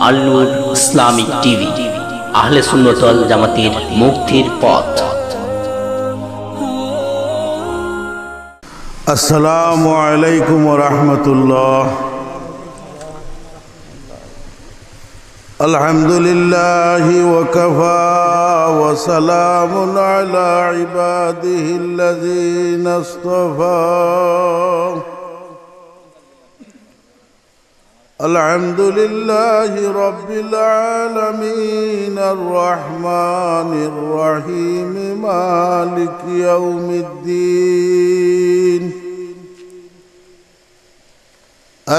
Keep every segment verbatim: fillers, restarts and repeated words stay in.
আল নূর Islamic TV, আহলে সুন্নত ওয়াল জামাতের মুক্তির পথ। আসসালামু আলাইকুম ওয়া রাহমাতুল্লাহ। الحمد لله وكفى وسلام على عباده الذين اصطفى. الحمد لله رب العالمين الرحمن الرحيم مالك يوم الدين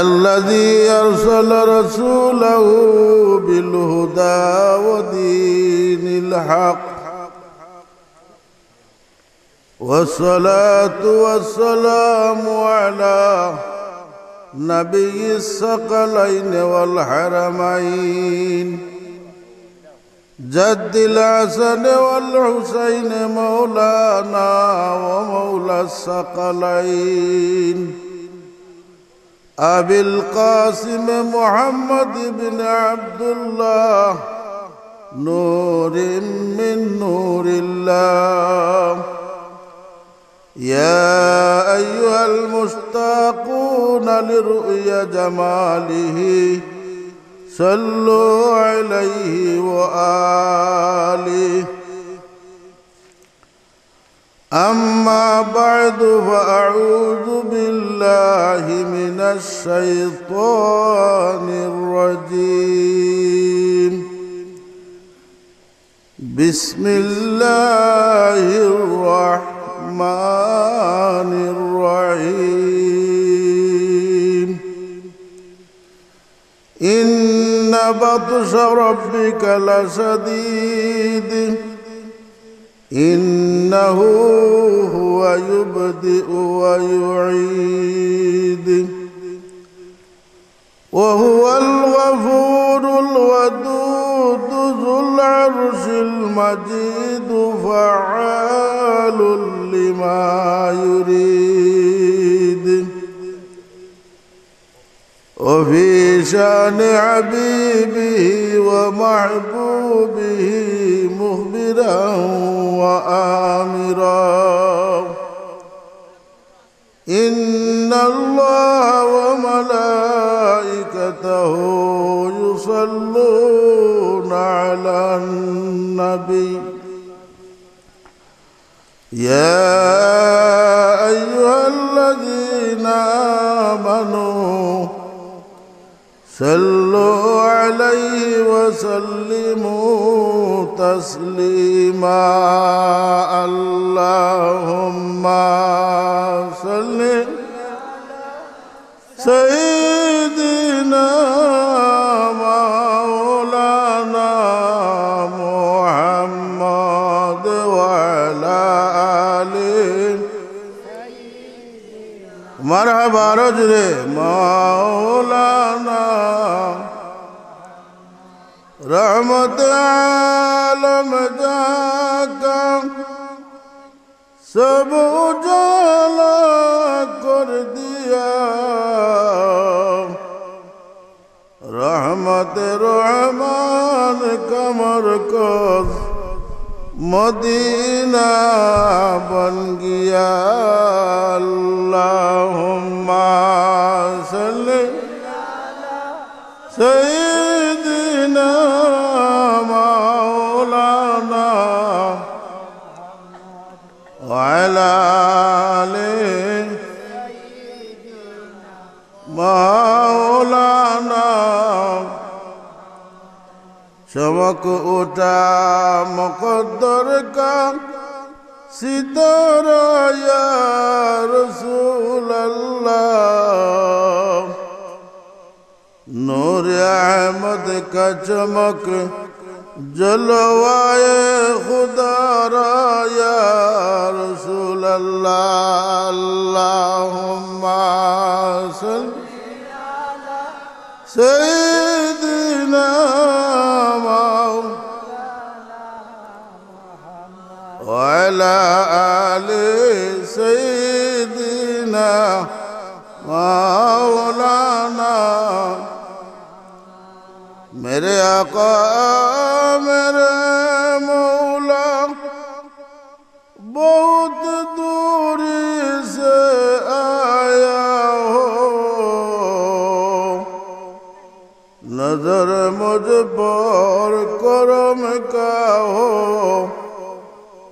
الذي أرسل رسوله بالهدى ودين الحق والصلاة والسلام على نبي الثقلين والحرمين جد الحسن والحسين مولانا ومولى الثقلين أبي القاسم محمد بن عبد الله نور من نور الله. يا أيها المشتاقون لرؤيا جماله صلوا عليه وآله. أما بعد فأعوذ بالله من الشيطان الرجيم. بسم الله الرحمن الرحيم. إن بطش ربك لشديد. إنه هو يبدئ ويعيد. وهو الغفور الودود ذو العرش المجيد فعال لما يريد. وفي شأن حبيبه ومحبوبه مخبرا وآمرا. إن الله وملائكته يصلون على النبي. يا أيها الذين آمنوا صلوا عليه وسلموا تسليما. اللهم صل سيدنا مولانا محمد وعلى آله. مرحبا رجل مولانا. رحمت عالم جاکا سب اجالا کر دیا، رحمت رحمان کا مرکز مدینہ بن گیا۔ اللہم صل سیدنا مولانا وعلى آل مولانا۔ چمک اٹھا مقدر کا ستارہ یا رسول اللہ۔ نور احمد کا چمک جلوائے خدا را یا رسول اللہ۔ اللہم صل سیدنا مولانا وعلى آل سيدنا مولانا۔ میرے آقا، میرے مولا، بہت دوری سے آیا ہو، نظر مجھ پر کرم کا ہو،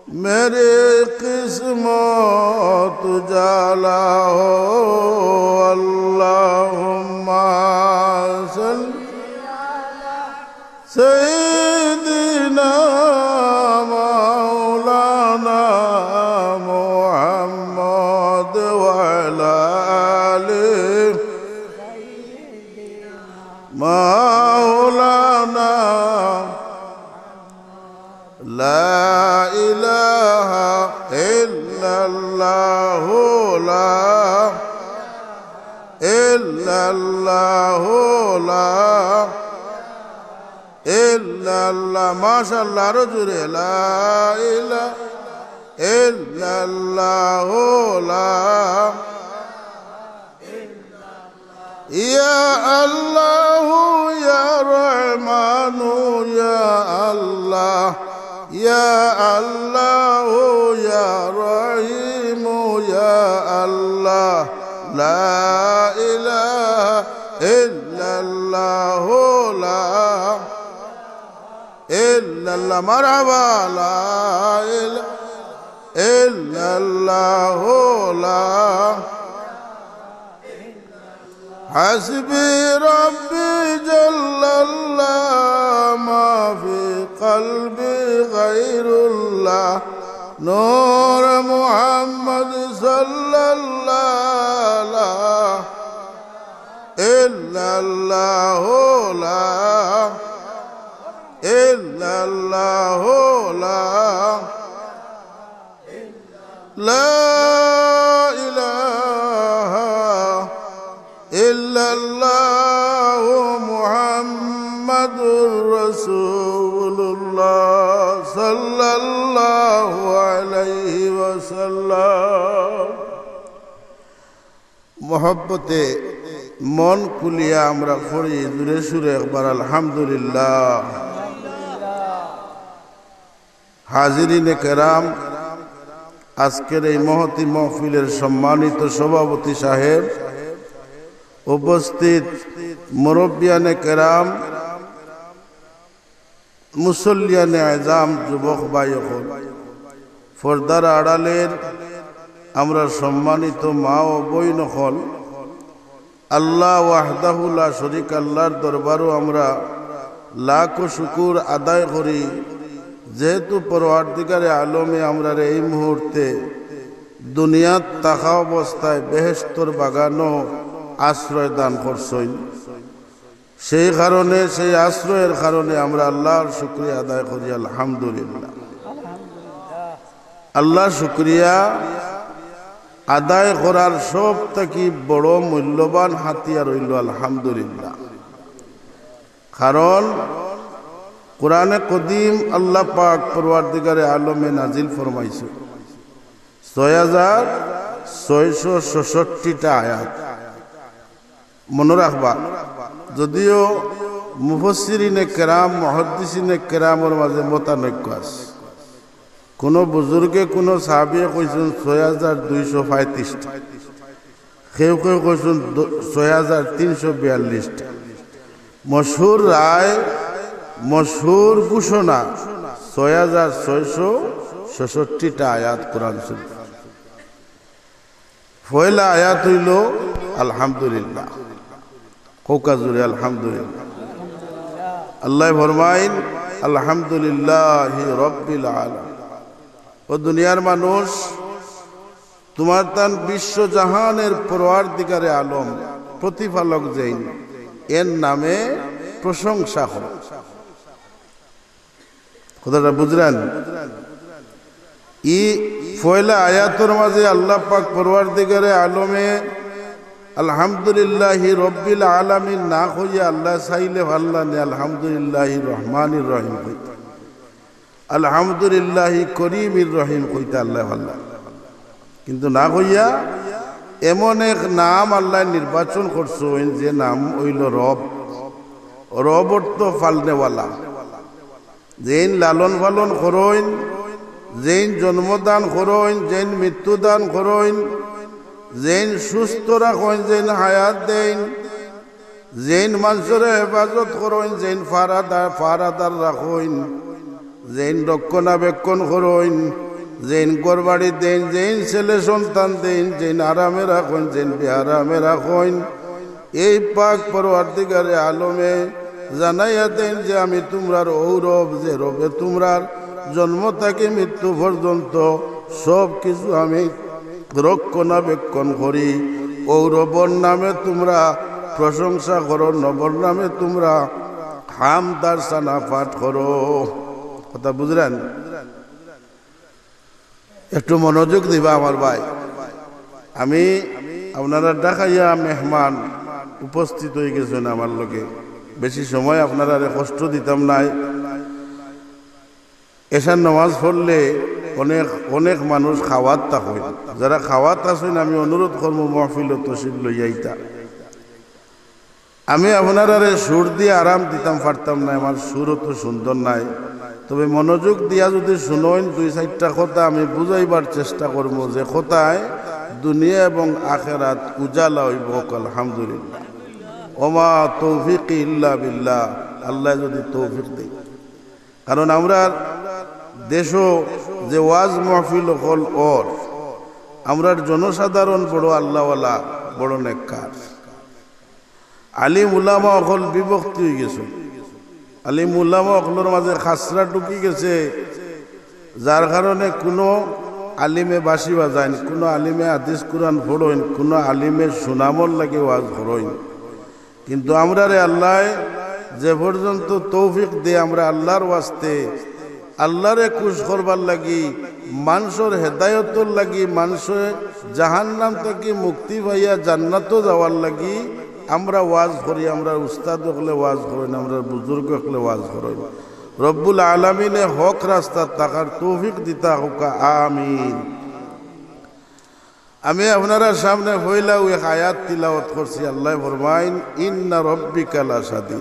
میری قسمت اجالا ہو۔ اللہم صل سیدنا مولانا محمد وعلی آل مولانا۔ لا إله إلا الله، لا إلا الله، لا إلا الله। মাশাআল্লাহ, আরো জোরে। لا إله إلا الله، لا يا الله يا رحمن يا الله، يا الله يا رحيم يا الله، لا إله إلا الله، لا إلا الله، مرحبا، لا إله إلا الله، لا حسبي ربي جل الله، ما في قلبي غير الله، نور محمد صلى الله، لا إلا الله، لا إلا الله، لا لا إله إلا الله محمد رسول الله صلى الله عليه وسلم। মহব্বতে মন খুলিয়া আমরা পড়ি জোরে সুরে একবার আলহামদুলিল্লাহ। হাজিরিনে কেরাম, আজকের এই মহতী মহফিলের সম্মানিত সভাপতি সাহেব, উপস্থিত মুরব্বিয়ানে কেরাম, মুসল্লিয়ানে আজাম, যুবক ভাই অকল, পর্দার আড়ালের আমরা সম্মানিত মা ও বইন অকল, আল্লাহ ওয়াহদাহু লা শরীক আল্লাহর দরবারো আমরা লাখো শুকুর আদায় করি, যেহেতু পরওয়ারদিগারে আলমে আমরারে এই মুহূর্তে দুনিয়াত থাকা অবস্থায় বেহেশতর বাগানো আশ্রয় দান করছইন। সেই কারণে, সেই আশ্রয়ের কারণে আমরা আল্লাহর শুকরিয়া আদায় করি, আলহামদুলিল্লাহ। আল্লাহর শুকরিয়া আদায় করার সব থাকি বড় মূল্যবান হাতিয়ার অইলো আলহামদুলিল্লাহ। কারণ কোরআনে কদিম আল্লাহ পাক পরওয়ারদিগারে আলমে নাজিল ফরমাইছে ছয় হাজার ছয়শো ছষট্টিটা আয়াত। মনো রাখবা, যদিও মুফাসসিরিনে কেরাম, মুহাদ্দিসিনে কেরামর মাঝে মতানৈক্য আছে, কোনো বুজুর্গে, কোনো সাহাবিয়ে কইছইন ছয় হাজার দুইশো পঁয়ত্রিশটা, কেউ কেউ কইছইন দ-, ছয় হাজার তিনশো বিয়াল্লিশটা। মশহুর রায়, মশহুর ঘোষণা, ছয় হাজার ছয়শো ছষট্টিটা আয়াত কোরআন শরীফ। পয়লা আয়াত অইলো আলহামদুলিল্লাহ। কউক্কা জোরে আলহামদুলিল্লাহ। আল্লায় ফরমাইন, "আলহামদুলিল্লাহি রাব্বিল আলামিন।" ও দুনিয়ার মানুষ, তুমার তান বিশ্বজাহানের পরওয়ারদিগারে আলম, প্রতিপালক যেইন, এর নামে প্রশংসা করো। কথাটা বুঝরা নি? ই পয়লা আয়াতর মাঝে আল্লাহ পাক পরওয়ারদিগারে আলমে আলহামদুলিল্লাহি রব্বিল আলামিন না কইয়া আল্লায় চাইলে পারলা নে আলহামদুলিল্লাহি রহমানির রহিম কইতা, আলহামদুলিল্লাহি করিমির রহিম কইতা আল্লায় পারলা। কিন্তু না কইয়া এমন এক নাম আল্লায় নির্বাচন করছইন যে নাম অইলো রব। রব অর্থ পালনেওয়ালা। যেইন লালন পালন করইন, যেইন জন্মদান করইন, যেইন মৃত্যুদান করইন, যেইন সুস্থ রাখইন, যেইন হায়াত দেইন, যেইন মানষরে হেফাজত করইন, যেইন ফারাদার, ফারাদার রাখইন, যেইন রক্ষণাবেক্ষণ করইন, যেইন ঘরবাড়ি দেইন, যেইন ছেলে সন্তান দেইন, যেইন আরামে রাখইন, যেইন বেআরামে রাখইন, এই পাক পরওয়ারদিগারে আলমে জানাইয়া দেইন যে আমি তুমরার অউ রব, যে রবে তুমরার জন্ম থাকি মৃত্যু পর্যন্ত সব কিছু আমি রক্ষণাবেক্ষণ করি। অউ রবর নামে তুমরা প্রশংসা করো, রবর নামে তুমরা হামদ আর সানা পাঠ করো। কথা বুঝরা নি? একটু মনোযোগ দিবা আমার ভাই। আমি আপনারার ডাকাইয়া মেহমান উপস্থিত অইগেছইন আমার লগে। বেশি সময় আপনারারে কষ্ট দিতাম নায়। এশার নামাজ পড়লে অনেক, অনেক মানুষ খাওয়াত থাকইন। যারা খাওয়াত আছইন, আমি অনুরোধ করমু, মহফিলো তশরিফ লইয়া আইতা। আমি আপনারারে সুর দিয়া আরাম দিতাম পারতাম নায়, আমার সুর অত সুন্দর নায়। তবে মনোযোগ দিয়া যুদি শুনইন, দুই চাইরটা কথা আমি বুঝাইবার চেষ্টা করমু, যে কথায় দুনিয়া এবং আখেরাত উজালা অইবো। আলহামদুলিল্লাহ। ওমা তৌফিকি ইল্লা বিল্লাহ, আল্লায় যুদি তৌফিক দেইন। কারণ আমরার দেশো যে ওয়াজ মাহফিল অকল অর, আমরার জনসাধারণ বড় আল্লাওয়ালা, বড় নেককার। আলিম উলামা অকল বিভক্তি অইগেছে। আলিম উলামা অকলর মাঝে খাসরা ঢুকি গেছে, যার কারণে কুনু আলিমে বাঁশি বাজাইন, কুনু আলিমে হাদিস কুরআন পড়ইন, কুনু আলিমে সুনামর লাগি ওয়াজ করইন। কিন্তু আমরারে আল্লায় যে পর্যন্ত তৌফিক দে, আমরা আল্লার ওয়াস্তে, আল্লারে খুশ করবার লাগি, মানষর হেদায়তর লাগি, মানষে জাহান্নাম থাকি মুক্তি পাইয়া জান্নাতো যাওয়ার লাগি আমরা ওয়াজ করি, আমরার উস্তাদ অকলে ওয়াজ করইন, আমরার বুজুর্গ অকলে ওয়াজ করইন। রব্বুল আলামিনে হক রাস্তাত থাকার তৌফিক দিতা হউক্কা, আমিন। আমি আপনারার সামনে পয়লাউ এক আয়াত তিলাওয়াত করছি। আল্লায় ফরমাইন, "ইন্না রব্বিকা লাশাদীদ।"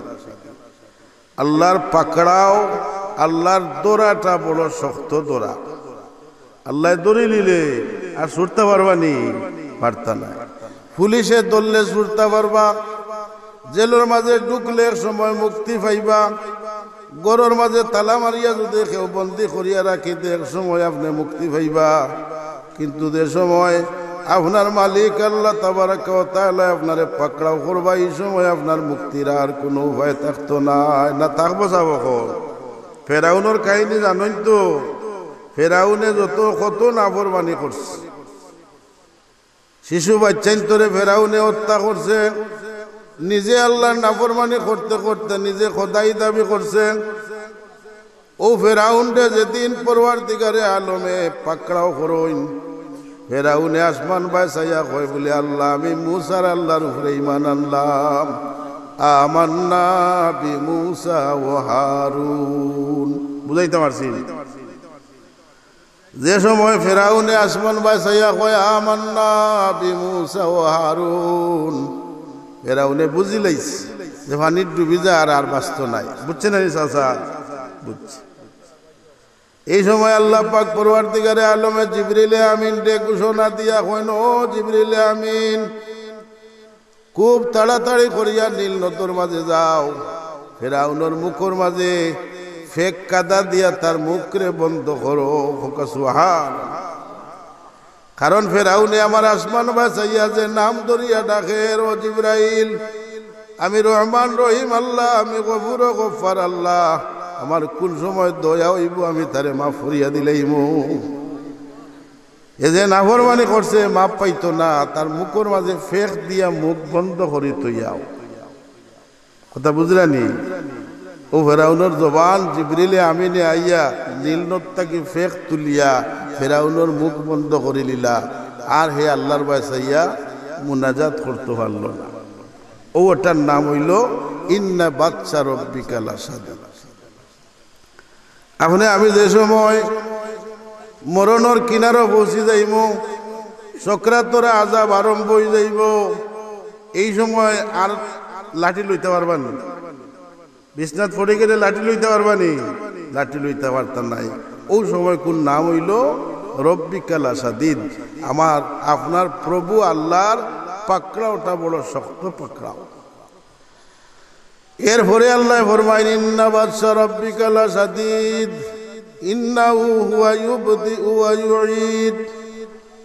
আল্লার পাকড়াও, আল্লার ধরাটা বড় শক্ত ধরা। আল্লায় ধরিলিলে আর ছুটতা পারবা নি? পারতা নায়। পুলিশে ধরলে ছুটতা পারবা, জেলর মাঝে ঢুকলে এক সময় মুক্তি পাইবা, ঘরর মাঝে তালা মারিয়া যুদি কেউ বন্দি করিয়া রাখি তে এক সময় আপনে মুক্তি পাইবা, কিন্তু যে সময় আপনার মালিক আল্লাহ তাবারাকা ওয়া তাআলা আপনারে পাকড়াও করবা, ই সময় আপনার মুক্তির আর কুনু উপায় থাকতো নায়। না থাকবো সাব অকল? ফেরাউনর কাহিনী জানইন তো? ফেরাউনে যত কত নাফরমানি করছে, শিশু বাইচ্চাইন্তরে ফেরাউনে হত্যা করছে, নিজে আল্লার নাফরমানি করতে করতে নিজে খোদাই দাবি করছে। অউ ফেরাউনরে যেদিন পরওয়ারদিগারে আলমে পাকড়াও করইন, ফেরাউনে আসমান বায় চাইয়া কয় বুলে, "আল্লাহ, আমি মুসার আল্লার উপরে ঈমান আনলাম, আমান্না বিমুসা ওয়া হারুন।" বুঝাইতাম পারছি? যে সময় ফেরাউনে আসমান বায় চাইয়া কয়, "আমান্না বিমুসা ওয়া হারুন", ফেরাউনে বুঝিলাইছে যে পানিত ডুবি যার আর, আর বাঁচতো নায়। বুঝছইন নি চাচা? বুঝছি। এই সময় আল্লাহ পাক পরওয়ারদিগারে আলমে জিবরিলে আমিনরে ঘোষণা দিয়া কইন, "ও জিবরিলে আমিন, খুব তাড়াতাড়ি করিয়া নীল নদর মাঝে যাও, ফেরাউনর মুখর মাঝে ফেক কাদা দিয়া তার মুখরে বন্ধ করো।" কউক্কা সুবহান। কারণ ফেরাউনে আমার আসমান বায় চাইয়া যে নাম ধরিয়া ডাকের, "ও জিবরাইল, আমি রহমান রহিম আল্লাহ, আমি গফুর ও গফফার আল্লাহ, আমার কুন সময় দয়া অইবো আমি তারে মাফ করিয়া দিলাইমু।" এ যে নাফরমানি করছে, মাফ পাইতো না, তার মুখর মাঝে ফেক দিয়া মুখ বন্ধ করি থইয়াও। কথা বুঝরা নি? অউ ফেরাউনর জবান জিবরিলে আমিনে আইয়া নীল নদ থাকি ফেক তুলিয়া ফেরাউনর মুখ বন্ধ করিলিলা, আর হে আল্লার বায় চাইয়া মুনাজাত করতো পারলো না। অউ ওটার নাম অইলো, "ইন্না বাতশা রব্বিকা লাশাদীদ।" আপনে আমি যে সময় মরণর কিনারো পৌঁছি যাইমু, সকরাতর আজাব আরম্ভ অই যাইবো, এই সময় আর লাঠি লইতা পারবা নি? বিছনাত পড়ি গেলে লাঠি লইতা পারবা নি? লাঠি লইতা পারতা নায়। অউ সময় কুন নাম অইলো? রব্বিকা লাশাদীদ। আমার, আপনার প্রভু আল্লাহর পাকড়াওটা বড় শক্ত পাকড়াও। এরপরে আল্লায় ফরমাইন, "ইন্না বাতশা রাব্বিকা লাশাদীদ, ইন্নাহু হুয়া ইউবদিউ ওয়া ইউঈদ,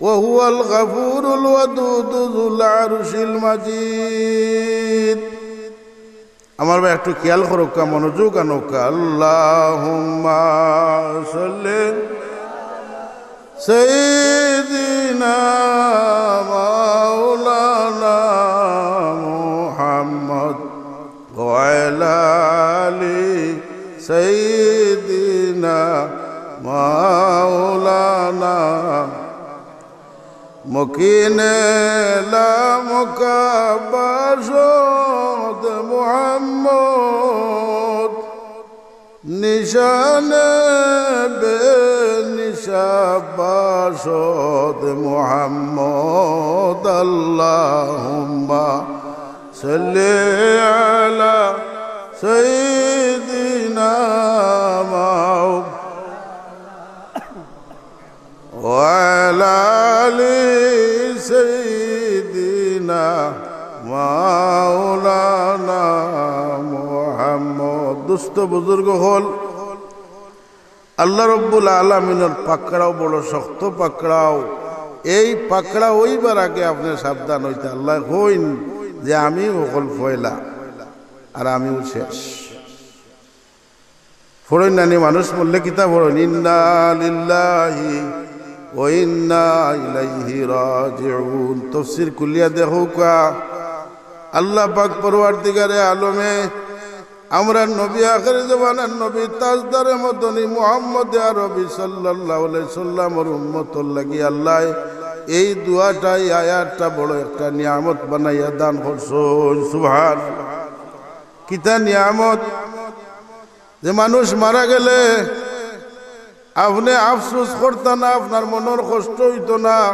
ওয়া হুয়াল গাফুরুল ওয়াদুদু যুল আরশিল মাজিদ।" আমার ভাই একটু খেয়াল করউক্কা, মনোযোগ আনউক্কা। আল্লাহুম্মা সাল্লি সাইয়্যিদিনা মাওলানা মুহাম্মদ ওয়া আলা আলি সাইয়্যিদিনা মাওলানা মুকিনে লা মুকাব্বাসদ মুহাম্মদ, নিশানে বে নিশাব্বাসদ মুহাম্মদ। আল্লাহুম্মা সাল্লি আলা সাইয়্যিদিনা মাও ওয়া আলা আলি সাইয়্যিদিনা মাওলানা মুহাম্মদ। দুস্ত বুজুর্গ অকল, আল্লাহ রব্বুল আলামিনর পাকড়াও বড় শক্ত পাকড়াও। এই পাকড়াও অইবার আগে আপনে সাবধান অইতা। আল্লায় কইন যে আমি অকল পয়লা আর আমিউ শেষ। পড়ইন নানি মানুষ মরলে কিতা পড়ইন? ইন্না লিল্লাহি ওয়া ইন্না ইলাইহি রাজিউন। তফসির খুলিয়া দেখউক্কা, আল্লাহ পাক পরওয়ারদিগারে আলমে আমরার নবী, আখেরি জমানার নবী, তাজদারে মদনী মুহাম্মদে আরবী সাল্লাল্লাহু আলাইহি সাল্লামর উম্মতর লাগি আল্লায় এই দোয়াটা, এই আয়াতটা বড় একটা নিয়ামত বানাইয়া দান করছইন। সুবহানাল্লাহ। কিতা নিয়ামত? যে মানুষ মারা গেলে আপনে আফসোস করতা না, আপনার মনর কষ্ট অইতো না।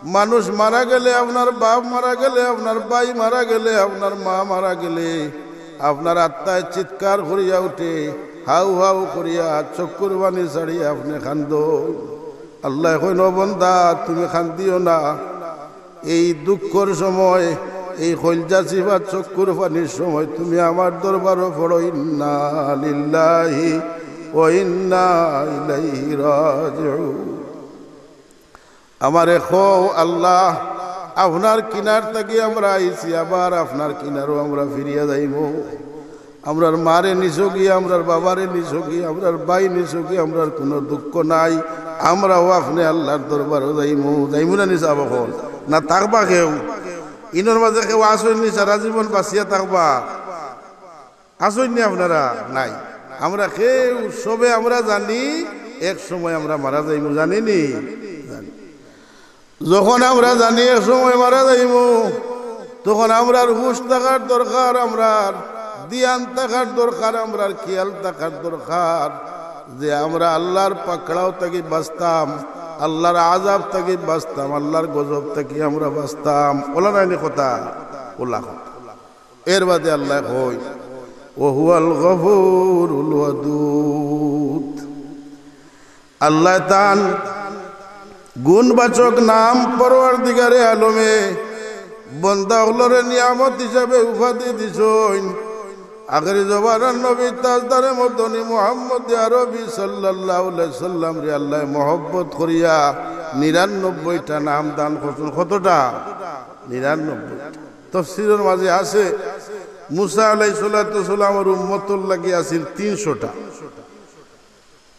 মানুষ মারা গেলে, আপনার বাপ মারা গেলে, আপনার ভাই মারা গেলে, আপনার মা মারা গেলে, আপনার আত্মায় চিৎকার করিয়া উঠে, হাউ হাউ করিয়া, চক্ষুর পানি ছাড়িয়া আপনে কান্দইন। আল্লায় কইন, "ও বন্দা, তুমি কান্দিও না।" এই দুঃখর সময়, এই কইলজা চিপা চক্ষুর পানির সময় তুমি আমার দরবারো পড়ো, "ইন্না লিল্লাহি ওয়া ইন্না ইলাইহি রাজিউন।" আমারে কও, "আল্লাহ, আপনার কিনার থাকি আমরা আইছি, আবার আপনার কিনারো আমরা ফিরিয়া যাইমু।" আমরার মারে নিছোগি, আমরার বাবারে নিছোগি, আমরার ভাই নিছোগি, আমরার কুনু দুঃখ নাই। আমরাও আপনে আল্লার দরবারো যাইমু, যাইমু না নি সাব অকল? না থাকবা কেউ? ইনর মাঝে কেউ আছইন নি সারা জীবন বাচিয়া থাকবা? আছইন নি আপনারা? নাই। আমরা কেউ, সবে আমরা জানি, এক সময় আমরা মারা যাইমু, জানি নি? জানি। যখন আমরা জানি এক সময় মারা যাইমু, তখন আমরার হুশ থাকার দরকার, আমরার ধ্যান থাকার দরকার, আমরার খেয়াল থাকার দরকার যে আমরা আল্লার পাকড়াও থাকি বাচতাম, আল্লার আযাব থাকি বাচতাম, আল্লার গজব থাকি আমরা বাচতাম। অলা নায় নি কথা? অলা কথা। এর বাদে আল্লায় কইন, "ওয়া হুয়াল গফুরুল ওয়াদুদ।" আল্লায় তান গুণবাচক নাম পরওয়ারদিগারে আলমে বন্দা অকলরে নিয়ামত হিসাবে উপাধি দিছইন। আখেরি জমানার নবী তাজদারে মদনী মুহাম্মদে আরবী সাল্লাল্লাহু আলাইহি সাল্লামরে আল্লায় মহব্বত করিয়া নিরানব্বইটা নাম দান করছইন। কতটা? নিরানব্বইটা। তফসিরর মাঝে আছে, মুসা আলাইহিস সালাতু ওয়াস সালামর উম্মতর লাগি আছিল তিনশোটা,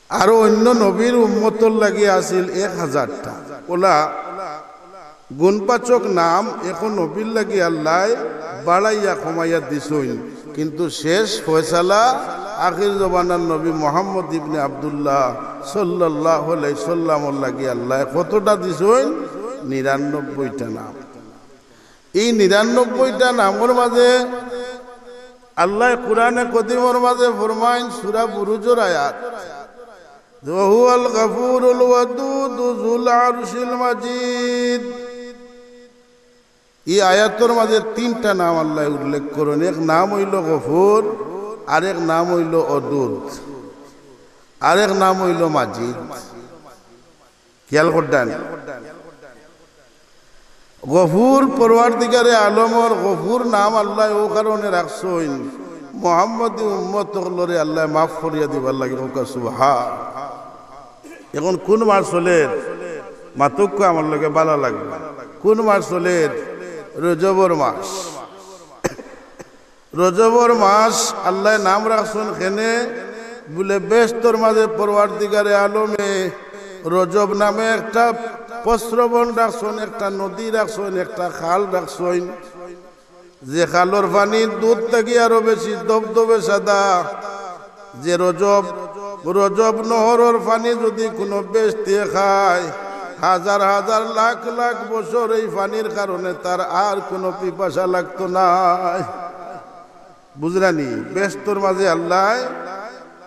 আরো অইন্য নবীর উম্মতর লাগি আছিল এক হাজারটা। অলা গুণবাচক নাম অখন নবীর লাগি আল্লায় বাড়াইয়া কমাইয়া দিছইন, কিন্তু শেষ ফয়সালা আখির জমানার নবী মুহাম্মদ ইবনে আব্দুল্লাহ সাল্লাল্লাহু আলাইহি সাল্লামর লাগি আল্লায় কতটা দিছইন? নিরানব্বইটা নাম। এই নিরানব্বইটা নামর মাঝে আল্লায় কুরআনে করিমর মাঝে ফরমাইন, সূরা বুরুজর আয়াত, "ওয়া হুয়াল গাফুরুল ওয়াদুদু যুল আরশিল মাজিদ।" এই আয়াতর মাঝে তিনটা নাম আল্লায় উল্লেখ করইন। এক নাম অইলো গফুর, আরেক নাম অইলো অদুদ, আরেক নাম অইলো মাজিদ। খিয়াল করছইন? গফুর, পরওয়ারদিগারে আলমর গফুর নাম আল্লায় অউ কারণে রাখছইন, মুহাম্মদী উম্মত অকলরে আল্লায় মাফ করিয়া দিবার লাগি। কউক্কা সুবহান। এখন কুন মাস চলের? মাতউক্কা, আমার লগে ভালা লাগবো। কুন মাস চলের? রজবর মাস। রজবর মাস আল্লায় নাম রাখছইন কেনে? বুলে বেহেস্তর মাঝে পরওয়ারদিগারে আলমে রজব নামে একটা প্রস্রবণ রাখছইন, একটা নদী রাখছইন, একটা খাল রাখছইন, যে খালর পানি দুধ থাকি আরো বেশি ধবধবে সাদা। যে রজব, রজব নহরর পানি যুদি কুনু বেহেস্তিয়ে খায়, হাজার হাজার লাখ লাখ বছর এই পানির কারণে তার আর কুনু পিপাসা লাগতো নায়। বুঝরানি? বেহেস্তর মাঝে আল্লায়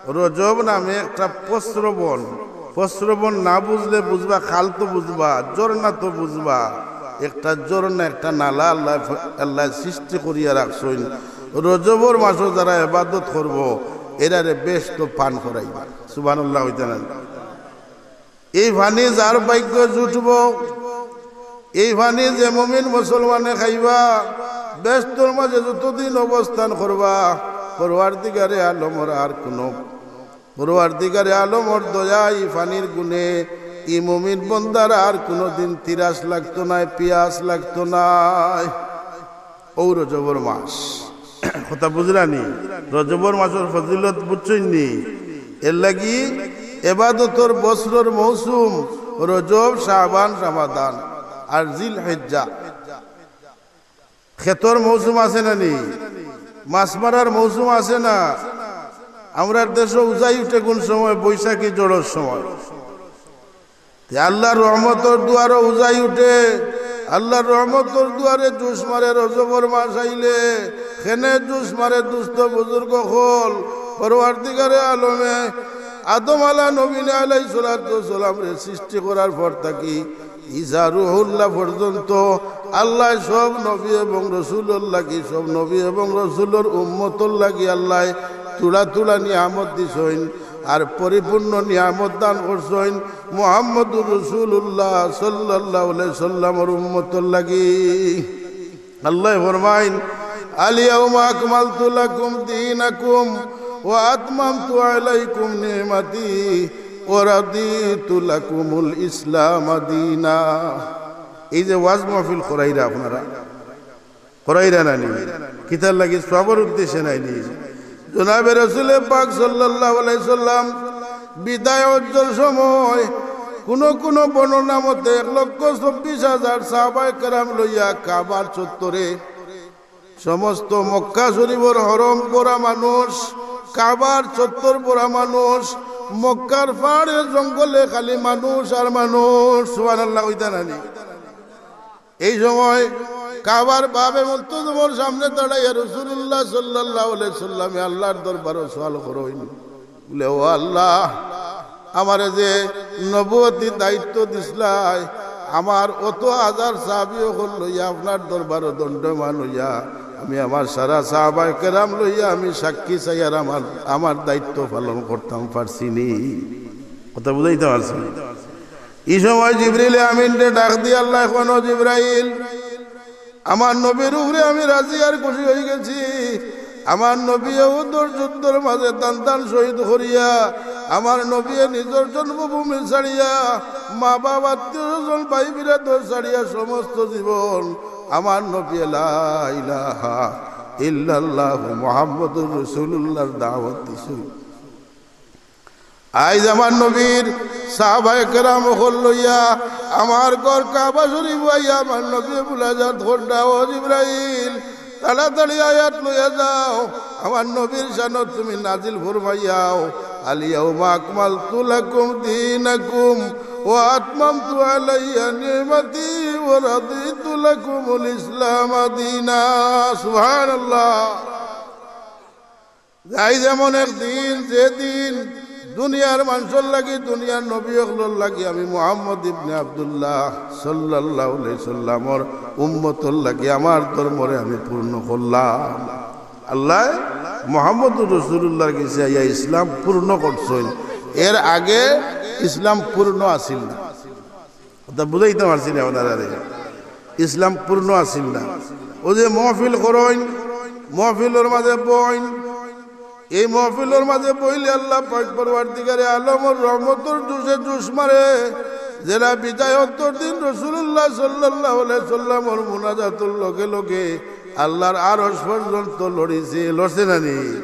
রজব নামে একটা প্রস্রবণ, প্রস্রবণ না বুঝলে বুঝবা, খাল তো বুঝবা, ঝর্ণা তো বুঝবা, একটা ঝর্ণা, একটা নালা আল্লায়, আল্লায় সৃষ্টি করিয়া রাখছইন। রজবর মাসো যারা ইবাদত করবো, এরারে বেহেস্ত পান করাইবা। সুবহানাল্লাহ অইতা না? এই পানি যার ভাগ্য জুটবো, এই পানি যে মুমিন মুসলমানে খাইবা, বেহেস্তর মাঝে যতদিন অবস্থান করবা, পরওয়ারদিগারে আলমর আর কুনু, পরওয়ারদিগারে আলমর দয়া, ই পানির গুণে ই মুমিন বন্দার আর কুনুদিন তিরাস লাগতো নায়, পিয়াস লাগতো নায়। অউ রজবর মাস। কথা বুঝরানি? রজবর মাসর ফজিলত বুঝছইন নি? এরলাগি এবাদতর বছরর মৌসুম রজব, শাবান, রমাদান আর জিলহিজ্জা। খেতর মৌসুম আছে না নি? মাছ মারার মৌসুম আছে না? আমরার দেশো উজাই উঠে কুন সময়? বৈশাখী ঝড়র সময়। তে আল্লার রহমতর দুয়ারো উজাই উঠে, আল্লার রহমতর দুয়ারে জুশ মারে রজবর মাস আইলে। কেনে জুশ মারে দুস্ত বুজুর্গ অকল? পরওয়ারদিগারে আলমে আদম আলা নবীনা আলাইহিস সালাতু ওয়াস সালামরে সৃষ্টি করার পর থাকি ঈসা রুহুল্লাহ পর্যন্ত আল্লায় সব নবী এবং রসুলর লাগি, সব নবী এবং রসুলর উম্মতর লাগি আল্লায় থুড়া থুড়া নিয়ামত দিছইন। আর পরিপূর্ণ নিয়ামত দান করছইন মুহাম্মদুর রাসূলুল্লাহ সাল্লাল্লাহু আলাইহি সাল্লামর উম্মতর লাগি। আল্লায় ফরমাইন, "আল ইয়াউমা আকমালতু লাকুম দীনাকুম ওয়া আতমামতু আলাইকুম নি'মাতি ওয়া রাদিতু লাকুমুল ইসলামা দীনা।" এই যে ওয়াজ মাহফিল করাইরা আপনারা, করাইরা না নি? কিতার লাগি? সওয়াবর উদ্দেশ্যে নায় নি? জনাবে রসুলে পাক সাল্লাল্লাহু আলাইহি সাল্লাম বিদায় হজ্জর সময় কুনু কুনু বর্ণনা মতে এক লক্ষ চব্বিশ হাজার সাহাবায়ে কেরাম লইয়া কাবার চত্বরে, সমস্ত মক্কা শরীফর হরম ভরা মানুষ, কাবার চত্বর ভরা মানুষ, মক্কার পাহাড়ে জঙ্গলে খালি মানুষ আর মানুষ। সুবহানাল্লাহ কইতা না নি? এই সময় কাবার বাবে মুলতাজমর সামনে দাঁড়াইয়া রাসূলুল্লাহ সাল্লাল্লাহু আলাইহি সাল্লামে আল্লাহর দরবারো সওয়াল করইন, বুলে, "ও আল্লাহ, আমারে যে নবুয়তি দায়িত্ব দিছলায়, আমার অত হাজার সাহাবী অকল লইয়া আপনার দরবারো দণ্ডমান অইয়া, আমি আমার সারা সাহাবায়ে কেরাম লইয়া আমি সাক্ষী চাইয়ার আমার, আমার দায়িত্ব পালন করতাম পারছি নি।" কথা বুঝাইতাম পারছি নি? ই সময় জিবরিলে আমিনরে ডাক দিয়া আল্লায় কইন, "জিবরাইল, আমার নবীর উপরে আমি রাজি আর খুশি অইগেছি। আমার নবীয়ে উহুদর যুদ্ধর মাঝে তান তান শহীদ করিয়া, আমার নবীয়ে নিজর জন্মভূমি ছাড়িয়া, মা বাপ, আত্মীয় স্বজন, ভাই বিরাদর ছাড়িয়া সমস্ত জীবন আমার নবীয়ে লা ইলাহা ইল্লাল্লাহু মুহাম্মাদুর রাসূলুল্লাহর দাওয়াত দিছইন।" আইজ আমার নবীর সাহাবায়ে কেরাম অকল লইয়া আমার ঘর কাবা শরীফ আইয়া আমার নবীয়ে মুনাজাত কররা, "ও জিবরাইল, তাড়াতাড়ি আয়াত লইয়া যাও, আমার নবীর শানো তুমি নাজিল ফরমাইয়াও, আল ইয়াউমা আকমালতু লাকুম দীনাকুম ওয়া আতমামতু আলাইয়া নি'মাতি ওয়া রাদিতু লাকুমুল ইসলামা দীনা।" সুবহানাল্লাহ। আইজ এমন এক দিন, যে দিন দুনিয়ার মানষর লাগি, দুনিয়ার নবী অকলর লাগি আমি মুহাম্মদ ইবনে আব্দুল্লাহ সাল্লাল্লাহু আলাইহি সাল্লামর উম্মতর লাগি আমার ধর্মরে আমি পূর্ণ করলাম। আল্লায় মোহাম্মদুর রাসূলুল্লাহর গেছে আইয়া ইসলাম পূর্ণ করছইন। এর আগে ইসলাম পূর্ণ আছিল না। কথা বুঝাইতে পারছি না আপনারারে? ইসলাম পূর্ণ আছিল না। অউ যে মহফিল করইন, মহফিলর মাঝে বইন, এই মহফিলর মাঝে বইলে আল্লাহ পাক পরওয়ারদিগারে আলমর রহমতর জুশে জুশ মারে। যেরা বিদায়তর দিন রাসূলুল্লাহ সাল্লাল্লাহু আলাইহি সাল্লামর মুনাজাতর লগে লগে আল্লাহর আরশ পর্যন্ত লড়িছে, লড়ছে না নি?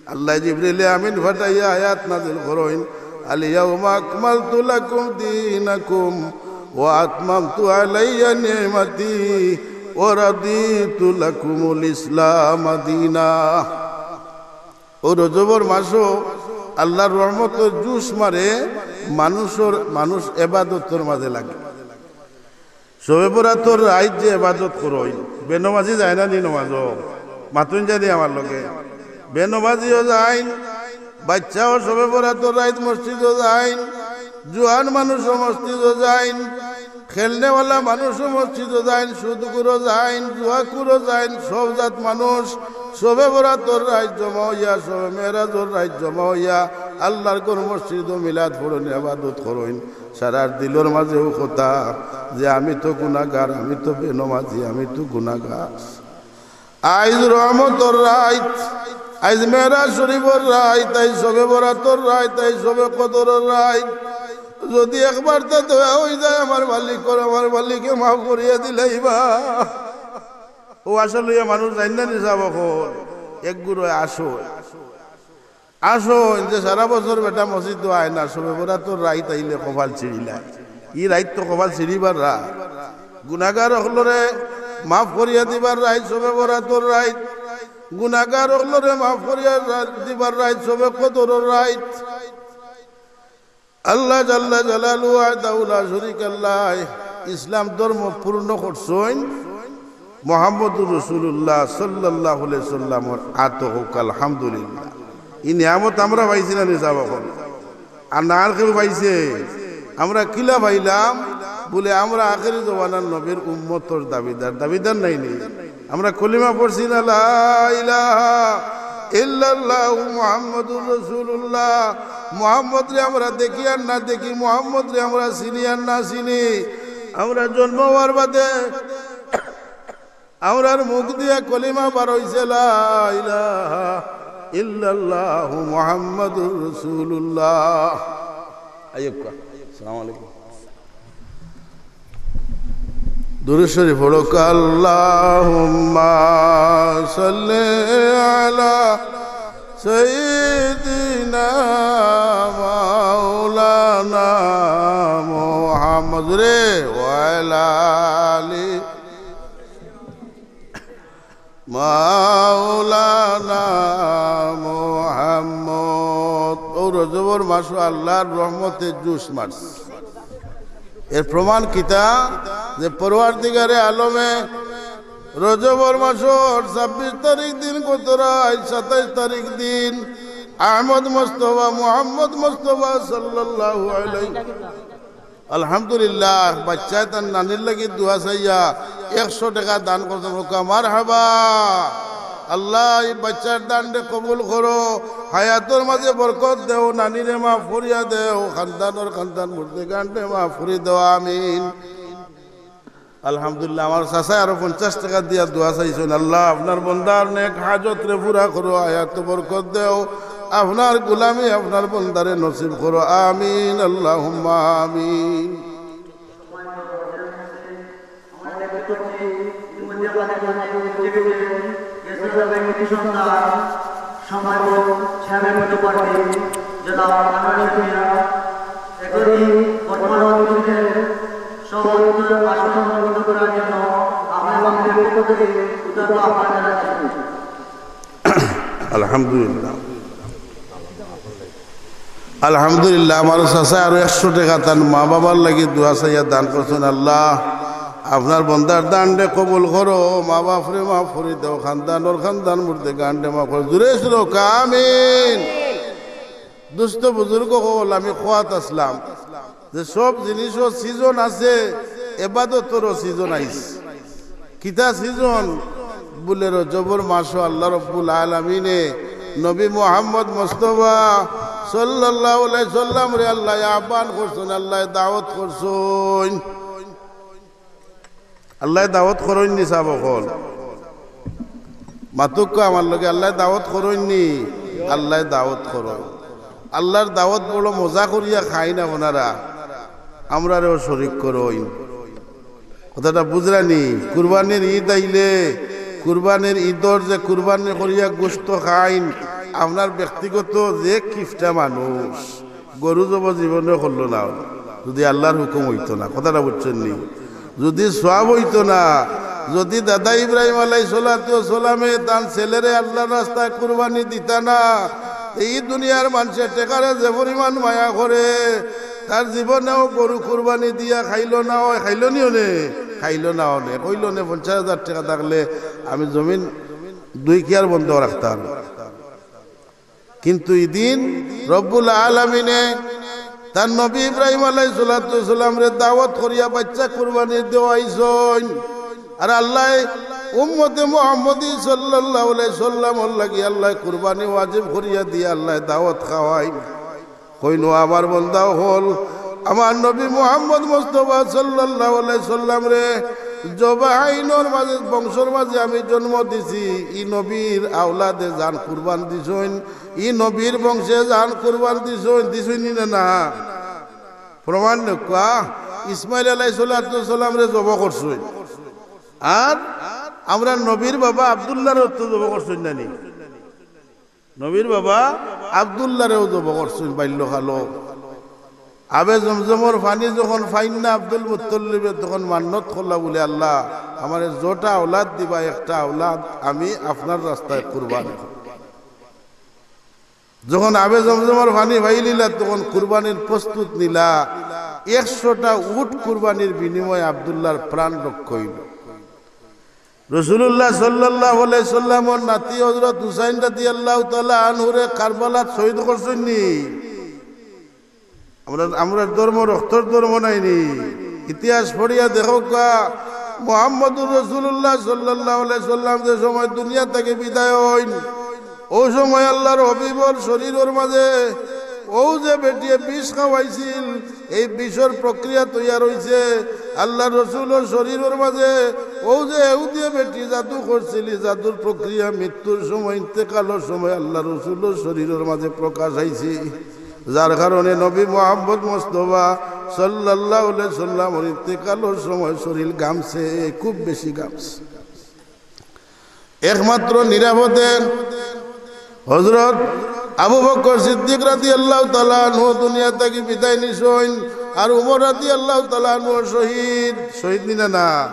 আল্লাহ জিবরিলে আমিন ফাটাইয়া আয়াত নাজিল করইন, "আল ইয়াউমা আকমালতু লাকুম দীনাকুম ওয়া আতমামতু আলাইয়া নি'মাতি ওয়া রাদিতু লাকুমুল ইসলামা দীনা।" অউ রজবর মাসো আল্লাহর রহমতর জুশ মারে, মানুষর, মানুষ এবাদতর মাঝে লাগে। শবে বরাতর রাইত যে এবাদত করইন, বেনমাজি যায় না নি নমাজো? মাতইন জানি আমার লগে। বেনমাজিও যাইন, বাচ্চাও শবে বরাতর রাইত মসজিদো যাইন, জুয়ান মানুষও মসজিদো যাইন, খেলনেওয়ালা মানুষও মসজিদো যাইন, সুদখুরও যাইন, জুয়াখুরও যাইন, সব জাত মানুষ শবে বরাতর রাইত জমা অইয়া, শবে মেরাজর রাইত জমা অইয়া আল্লাহর ঘর মসজিদো মিলাদ পড়ইন, এবাদত করইন। সারার দিলর মাঝেও কথা যে আমি তো গুনাগার, আমি তো বেনমাজি, আমি তো গুনাগার। আইজ রহমতর রাইত, আইজ মেরাজ শরীফর রাইত, আইজ শবে বরাতর রাইত, আইজ শবে কদরর রাইত। যদি একবার তা দয়া অই যায় আমার মালিকর, আমার মালিকে মাফ করিয়া দিলাইবা। অউ আশা লইয়া মানুষ যাইন না নি সাব অকল? এক গুরু আসো। আসইন যে সারা বছর বেটা মসজিদো আয় না, শবে বরাতর রাইত আইলে কপাল ছিড়িলায়। ই রাইত তো কপাল ছিড়িবার রাইত। গুনাগার অকলরে মাফ করিয়া দিবার রাইত, শবে বরাতর রাইত। গুনাগার অকলরে মাফ করিয়া রা-, দিবার রাইত, শবে কদরর রাইত। আল্লাহ জাল্লা জালালু ওয়াহদাহু লা শরীকা লাহ ইসলাম ধর্ম পূর্ণ করছইন। মোহাম্মদুর রাসূলুল্লাহ সাল্লাল্লাহু আলাইহি সাল্লামর আতো কউক্কা আলহামদুলিল্লাহ। ই নিয়ামত আমরা পাইছি না নি সাব অকল? আর না আর কেউ পাইছে? আমরা কিলা পাইলাম? বুলে আমরা আখেরি জমানার নবীর উম্মতর দাবিদার, দাবিদার নায় নি? আমরা কলিমা পড়ছি না, লা ইলাহা ইল্লাল্লাহু মুহাম্মাদুর রাসূলুল্লাহ। মুহাম্মদরে আমরা দেখি আর না দেখি, মুহাম্মদরে আমরা চিনি আর না চিনি, আমরা জন্ম অওয়ার বাদে আমরার মুখ দিয়া কলিমা বার অইছে, লা ইলাহা ইল্লাল্লাহু মুহাম্মাদুর রাসূলুল্লাহ। আইয়ুক্কা। আসসালামু আলাইকুম। দুরূদ শরীফ পড়ো, আল্লাহুম্মা সাল্লি আলা সাইয়্যিদিনা মাওলানা মুহাম্মদ রে ওয়া আলা আলি মাওলানা মুহাম্মদ। অউ রজবর মাসো আল্লাহর রহমতে জুশ মারছে। এর প্রমাণ কিতা? যে পরওয়ারদিগারে আলমে রজবর মাসর ছাব্বিশ তারিখ দিন, গত রাইত সাতাইশ তারিখ দিন, আহমদ মুস্তফা, মুহাম্মদ মুস্তফা সাল্লাল্লাহু আলাইহি আলহামদুলিল্লাহ, বাচ্চায় তার নানির লাগি দোয়া চাইয়া একশো টেকা দান করছইন। কউক্কা মারহাবা। আল্লাহ, ই বাচ্চার দানরে কবুল করো, হায়াতর মাঝে বরকত দেও, নানিরে মাফ করিয়া দেও, খানদানর খানদান মুর্দেগানরে মাফ করি দেও, আমিন। আলহামদুলিল্লাহ, আমার চাচায় আরো পঞ্চাশ টেকা দিয়া দোয়া চাইছইন। আল্লাহ, আপনার বন্দার নেক হাজতরে পুরা করো, হায়াতো বরকত দেও, আপনার গোলামি আপনার বন্দারে নসিব করো, আমিন, আল্লাহুম্মা আমিন। সম্মানিত চেয়ারম্যান প্রার্থী জনাব আনোয়ার হোসেন মিয়া, এখনই বর্তমান অধিবেশনের সভাপতিত্ব আসন অলঙ্কৃত করার জন্য আপনার মঞ্চের পক্ষ থেকে উদাত্ত আহ্বান জানাচ্ছি। আলহামদুলিল্লাহ। আলহামদুলিল্লাহ, আমার চাচায় আরো একশো টেকা তার মা বাবার লাগি দোয়া চাইয়া দান করছইন। আল্লাহ, আপনার বন্দার দানরে কবুল করো, মা বাপরে মাফ করি দেও, খানদানর খানদান মুর্দেগানরে মাফ করো। জোরে সুরে কউক্কা আমিন। দোস্ত বুজুর্গ অকল, আমি কওয়াত আছলাম যে সব জিনিসও সিজন আছে, এবাদতরও সিজন আইছে। কিতা সিজন? বুলে রজবর মাসো আল্লাহ রব্বুল আলামিনে নবী মুহাম্মদ মুস্তফা সাল্লাল্লাহু আলাইহি সাল্লামরে আল্লায় আহ্বান করছইন, আল্লায় দাওয়াত করছইন। আল্লায় দাওয়াত করইন নি সাব অকল? মাতুক্কা আমার লগে, আল্লায় দাওয়াত করইন নি? আল্লায় দাওয়াত করইন। আল্লার দাওয়াত বড় মজা করিয়া খাইন আপনারা, আমরারেও শরিক করইন। কথাটা বুঝরা নি? কুরবানির ঈদ আইলে, কুরবানির ঈদর যে কুরবানি করিয়া গোস্ত খাইন, আপনার ব্যক্তিগত যে কিফটা মানুষ, গরু জব জীবনে করলো না, যুদি আল্লার হুকুম অইতো না। কথাটা বুঝছইন নি? যুদি সওয়াব অইতো না, যুদি দাদা ইব্রাহিম আলাইহিস সালাতু ওয়াস সালামে তান ছেলেরে আল্লার রাস্তায় কুরবানি দিতা না, ই দুনিয়ার মানষে টেকারে যে পরিমাণ মায়া করে, তার জীবনেও গরু কুরবানি দিয়া খাইলো না অয়, খাইলো নি অনে? খাইলো না অনে। কইলো নে, পঞ্চাশ হাজার টেকা থাকলে আমি জমিন দুই কিয়ার বন্ধক রাখতাম। কিন্তু ইদিন রব্বুল আলামিনে তান নবী ইব্রাহিম আলাইহিস সালাতু ওয়াস সালামরে দাওয়াত করিয়া বাইচ্চা কুরবানি দেওয়াইছইন। আর আল্লায় উম্মতে মুহাম্মদী সাল্লাল্লাহু আলাইহি সাল্লামর লাগি আল্লায় কুরবানি ওয়াজিব করিয়া দিয়া আল্লায় দাওয়াত খাওয়াইন। কইন, ও আমার বন্দা অকল, আমার নবী মুহাম্মদ মুস্তফা সাল্লাল্লাহু আলাইহি সাল্লামরে জবাহাইনর মাঝে, বংশর মাঝে আমি জন্ম দিছি। ই নবীর আওলাদে জান কুরবান দিছইন, ই নবীর বংশে জান কুরবান দিছইন, দিছইন নি না? না। প্রমাণ নেউক্কা, ইসমাইল আলাইহিস সালাতু ওয়াস সালামরে জব করছইন। আর আমরার নবীর বাবা আব্দুল্লাহরে তো জব করছইন না নি? নবীর বাবা আব্দুল্লাহরেও জব করছইন বাল্যকালো। আবে জমজমর পানি যখন পাইন না আব্দুল মুত্তালিবে, তখন মান্নত করলা বুলে, আল্লাহ, আমারে যটা আওলাদ দিবা, একটা আওলাদ আমি আপনার রাস্তায় কুরবান করমু। যখন আবে জমজমর পানি পাইলিলা, তখন কুরবানির প্রস্তুত নিলা। একশোটা উট কুরবানির বিনিময়ে আব্দুল্লাহর প্রাণ রক্ষা অইলো। রাসূলুল্লাহ সাল্লাল্লাহু আলাইহি সাল্লামর নাতি হযরত হুসাইন রাদিয়াল্লাহু তাআলা আনহুরে কারবালাত শহীদ করছইন নি? আমরা, আমরার ধর্ম রক্তর ধর্ম নায় নি? ইতিহাস পড়িয়া দেখউক্কা, মুহাম্মদুর রাসূলুল্লাহ সাল্লাল্লাহু আলাইহি সাল্লাম যে সময় দুনিয়া থাকি বিদায় অইন, অউ সময় আল্লাহর হাবিবর শরীরর মাঝে অউ যে বেটিয়ে বিষ খাওয়াইছিল, এই বিষর প্রক্রিয়া তৈয়ার অইছে। আল্লাহর রসুলর শরীরর মাঝে অউ যে এহুদিয়ে বেটি জাদু করছিল, ই জাদুর প্রক্রিয়া মৃত্যুর সময়, ইন্তেকালর সময় আল্লাহর রসুলর শরীরর মাঝে প্রকাশ অইছে। যার কারণে নবী মুহাম্মদ মুস্তফা সাল্লাল্লাহু আলাইহি সাল্লামর ইন্তেকালর সময় শরীর ঘামছে, খুব বেশি ঘামছে। একমাত্র নিরাপদে হযরত আবু বকর সিদ্দিক রাদিয়াল্লাহু তাআলা আনহু দুনিয়া থাকি বিদায় নিছইন, আর উমর রাদিয়াল্লাহু তাআলা আনহু শহীদ, শহীদ নি না? না।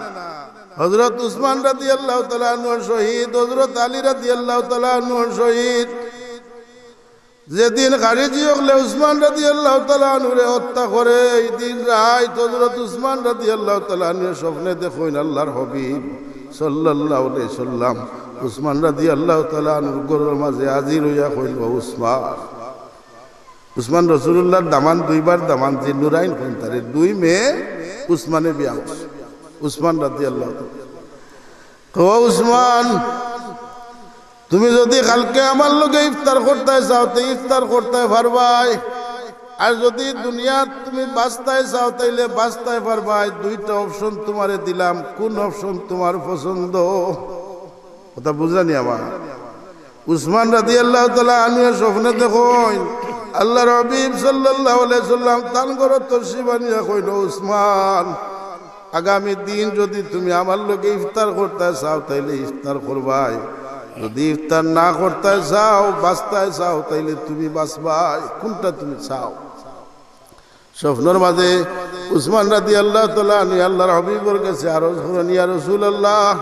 হযরত উসমান রাদিয়াল্লাহু তাআলা আনহু শহীদ, হযরত আলী রাদিয়াল্লাহু তাআলা আনহু শহীদ। যেদিন খারিজি অকলে উসমান রাদিয়াল্লাহু তাআলা আনহুরে হত্যা করে, ই দিন রাইত হযরত উসমান রাদিয়াল্লাহু তাআলা আনহু স্বপ্নে দেখইন আল্লাহর হাবিব সাল্লাল্লাহু আলাইহি সাল্লাম উসমান রাদিয়াল্লাহু তাআলা আনহুর ঘরর মাঝে হাজির অইয়া কইন, "ও উসমান।" উসমান রাসূলুল্লাহর দামান, দুইবার দামান, জিন্নুরাইন কইন তারে, দুই মেয়ে উসমানে বিয়া করছে, উসমান রাদিয়াল্লাহু তাআলা। "ও উসমান, তুমি যুদি কালকে আমার লগে ইফতার করতায় চাও, তে ইফতার করতায় পারবায়। আর যুদি দুনিয়াত তুমি বাঁচতায় চাও, তাইলে বাঁচতায় পারবায়। দুইটা option তুমারে দিলাম, কুন option তুমার পছন্দ?" কথা বুঝরা নি আমার? উসমান রাদিয়াল্লাহু তাআলা আনহুয়ে স্বপ্নে দেখইন, আল্লাহর হাবিব সাল্লাল্লাহু আলাইহি সাল্লাম তান ঘরো তশরিফ আনিয়া কইন, "উসমান, আগামী দিন যুদি তুমি আমার লগে ইফতার করতায় চাও, তাইলে ইফতার করবায়। যুদি ইফতার না করতায় চাও, বাঁচতায় চাও, তাইলে তুমি বাঁচবায়। কুনটা তুমি চাও?" স্বপ্নর মাঝে উসমান রাদিয়াল্লাহু তাআলা আনহু আল্লাহর হাবিবর গেছে আরজ করইন, "ইয়া রাসূলুল্লাহ,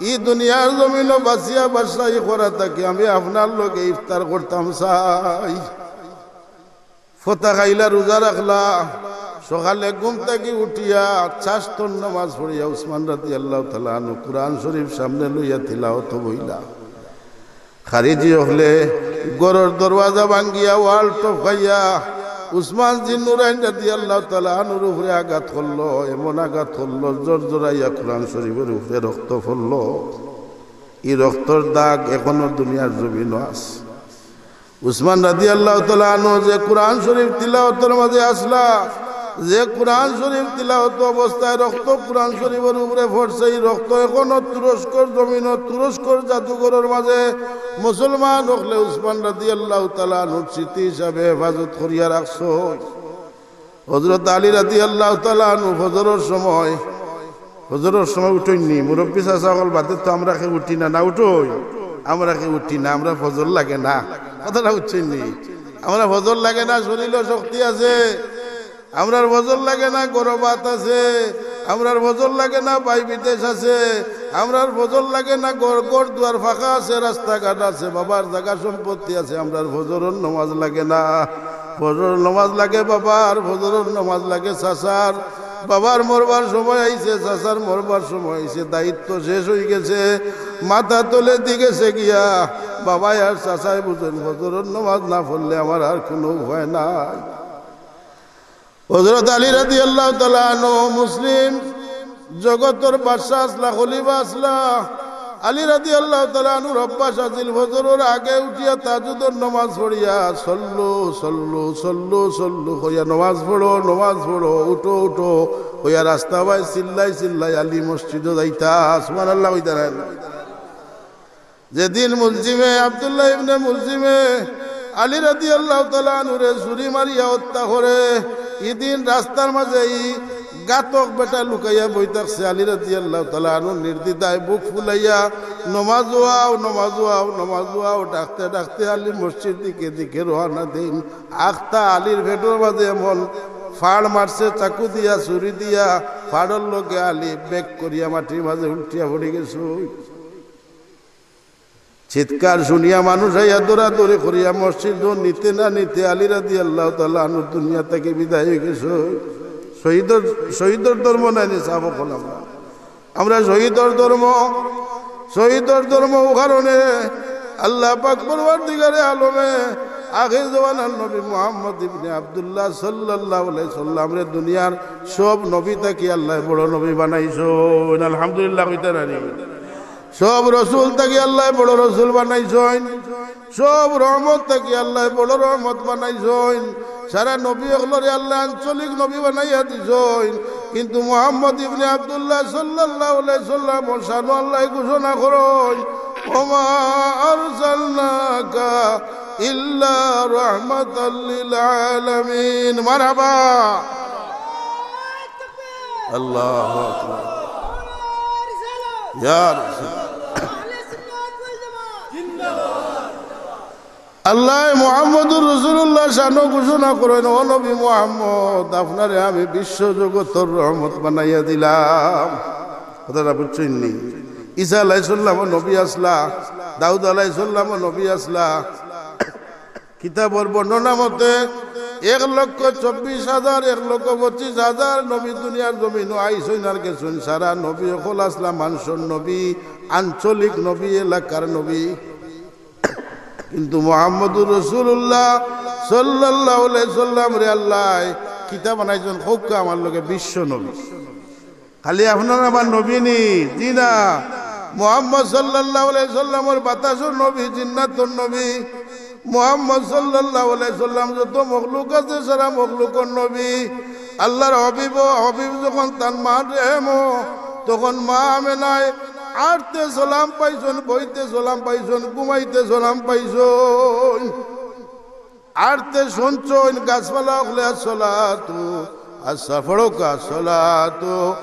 ই দুনিয়ার জমিনো বাঁচিয়া বাদশাহী করা থাকি আমি আপনার লগে ইফতার করতাম চাই।" ফতা খাইলা, রোজা রাখলা, সকালে ঘুম থাকি উঠিয়া চারস্তর নামাজ পড়িয়া উসমান রাদিয়াল্লাহু তাআলা আনহু কুরআন শরীফ সামনে লইয়া তিলাওয়াতো বইলা। খারিজি অকলে ঘরর দরওয়াজা ভাঙ্গিয়া ওয়াল টপকাইয়া উসমান জিন্নুরাইন রাদিয়াল্লাহু তাআলা আনহুর উপরে আঘাত করলো, এমন আঘাত করলো, জরজরাইয়া কুরআন শরীফর উপরে রক্ত পড়লো। ই রক্তর দাগ এখনো দুনিয়ার জমিনো আছে। উসমান রাদিয়াল্লাহু তাআলা আনহু যে কোরআন শরীফ তিলাওয়াতর মাঝে আছলা, যে কোরআন শরীফ তিলাওয়াত অবস্থায় রক্ত কোরআন শরীফর উপরে পড়ছে, ই রক্ত এখনো তুরস্কর জমিনো, তুরস্কর জাদুঘরর মাঝে মুসলমান অকলে উসমান রাদিয়াল্লাহু তাআলা আনহুর স্মৃতি হিসাবে হেফাজত করিয়া রাখছে। হযরত আলী রাদিয়াল্লাহু তাআলা আনহু ফজরর সময়, ফজরর সময় উঠইননি, মুরব্বী চাচা অকল বাদে তো আমরা কেউ উঠি না, না উঠই? আমরা কেউ উঠি না, আমরা ফজর লাগে না। কথাটা বুঝছইননি? আমরা ফজর লাগে না, শরীরও শক্তি আছে। আমরার ফজর লাগে না, ঘরো ভাত আছে। আমরার ফজর লাগে না, ভাই বিদেশ আছে। আমরার ফজর লাগে না, ঘর, ঘর দুয়ার ফাঁকা আছে, রাস্তাঘাট আছে, বাবার জাগা সম্পত্তি আছে। আমরার ফজরর নমাজ লাগে না। ফজরর নমাজ লাগে বাবার, ফজরর নমাজ লাগে চাচার। বাবার মরবার সময় আইছে, চাচার মরবার সময় আইছে, দায়িত্ব শেষ অইগেছে। মাথা তলেদি গেছে গিয়া। বাবায় আর চাচায় বুঝইন, ফজরর নমাজ না পড়লে আমার আর কুনু উপায় নাই। হযরত আলী রাদিয়াল্লাহু তাআলা আনহু মুসলিম জগতর বাদশা আছলা, খলিফা আছলা। আলী রাদিয়াল্লাহু তাআলা আনহুর অভ্যাস আছিল, ফজরর আগে উঠিয়া তাহাজ্জুদর নমাজ পড়িয়া, "সল্লু, সল্লু, সল্লু, সল্লু" কইয়া, "নমাজ পড়ো, নমাজ পড়ো, উঠো, উঠো" কইয়া রাস্তা বায় চিল্লাই চিল্লাই আলী মসজিদো যাইতা। সুবহানাল্লাহ কইতা নায়? যেদিন মুলজিমে, আব্দুল্লাহ ইবনে মুলজিমে আলী রাদিয়াল্লাহু তাআলা আনহুরে ছুরি মারিয়া হত্যা করে, ইদিন রাস্তার মাঝে ই ঘাতক বেটা লুকাইয়া বই থাকছে। আলী রাদিয়াল্লাহু তাআলা আনহু নির্দ্বিধায় বুক ফুলাইয়া, "নমাজো আও, নমাজো আও, নমাজো আও" ডাকতে ডাকতে আলী মসজিদ দিকে দিকে রওয়ানা দেইন। আখতা আলীর পেটর মাঝে এমন ফাড় মারছে চাকু দিয়া, ছুরি দিয়া, ফাড়র লগে আলী বেক করিয়া মাটির মাঝে উল্টিয়া পড়ি গেছে। চিৎকার শুনিয়া মানুষ আইয়া দৌড়াদৌড়ি করিয়া মসজিদো নিতে না নিতে আলী রাদিয়াল্লাহু তাআলা আনহু দুনিয়া থাকি বিদায় অইগেছে। শহীদর, শহীদর ধর্ম নায়নি সাহাবা গোলাম। আমরা শহীদর ধর্ম, শহীদর ধর্ম। অউ কারণে আল্লাহ পাক পরওয়ারদিগারে আলমে আখির জমানার নবী মুহাম্মদ ইবনে আব্দুল্লাহ সাল্লাল্লাহু আলাইহি সাল্লামরে দুনিয়ার সব নবী থাকি আল্লায় বড় নবী বানাইছইন। আলহামদুলিল্লাহ কইতা নানি? সব রসুল থাকি আল্লায় বড় রসুল বানাইছইন, সব রহমত থাকি আল্লায় বড় রহমত বানাইছইন। সারা নবী অকলরে আল্লায় আঞ্চলিক নবী বানাইয়া দিছইন, কিন্তু মুহাম্মদ ইবনে আব্দুল্লাহ সাল্লাল্লাহু আলাইহি সাল্লামর শানো আল্লায় ঘোষণা করইন, "ওমা আরসালনাকা ইল্লা রাহমাতাল লিল আলামিন।" মারহাবা। আল্লাহু আকবার। ইয়া রাসূল। আল্লায় মুহাম্মদুর রাসূলুল্লাহর শানো ঘোষণা করইন, "ও নবী মুহাম্মদ, আপনারে আমি বিশ্ব জগতর রহমত বানাইয়া দিলাম।" কথাটা বুঝছইন নি? ঈসা আলাইহিস সালামও নবী আছলা, দাউদ আলাইহিস সালামও নবী আছলা। কিতাবর বর্ণনা মতে এক লক্ষ চব্বিশ হাজার, এক লক্ষ পঁচিশ হাজার নবী দুনিয়ার জমিনো আইছইন আর গেছইন। সারা নবী অকল আছলা মানষর নবী, আঞ্চলিক নবী, এলাকার নবী। কিন্তু মুহাম্মদুর রাসূলুল্লাহ সাল্লাল্লাহু আলাইহি সাল্লামরে আল্লায় কিতা বানাইছইন, কউক্কা আমার লগে, বিশ্ব নবী। খালি আপনার আমার নবী নি? জি না। মুহাম্মদ সাল্লাল্লাহু আলাইহি সাল্লামর বাতাসর নবী, জিন্নাতর নবী। মুহাম্মদ সাল্লাল্লাহু আলাইহি সাল্লাম যত মখলুক আছে, সারা মখলুকর নবী। আল্লাহর হাবিব, হাবিব যখন তান মার রেহেমো, তখন মা আমেনায় আটতে সালাম পাইছইন, বইতে সালাম পাইছইন, ঘুমাইতে সালাম পাইছইন। আটতে শুনছইন গাছপালা অকলে, "আসসালাতু, আসসা-, পড়উক্কা, আসসালাতু,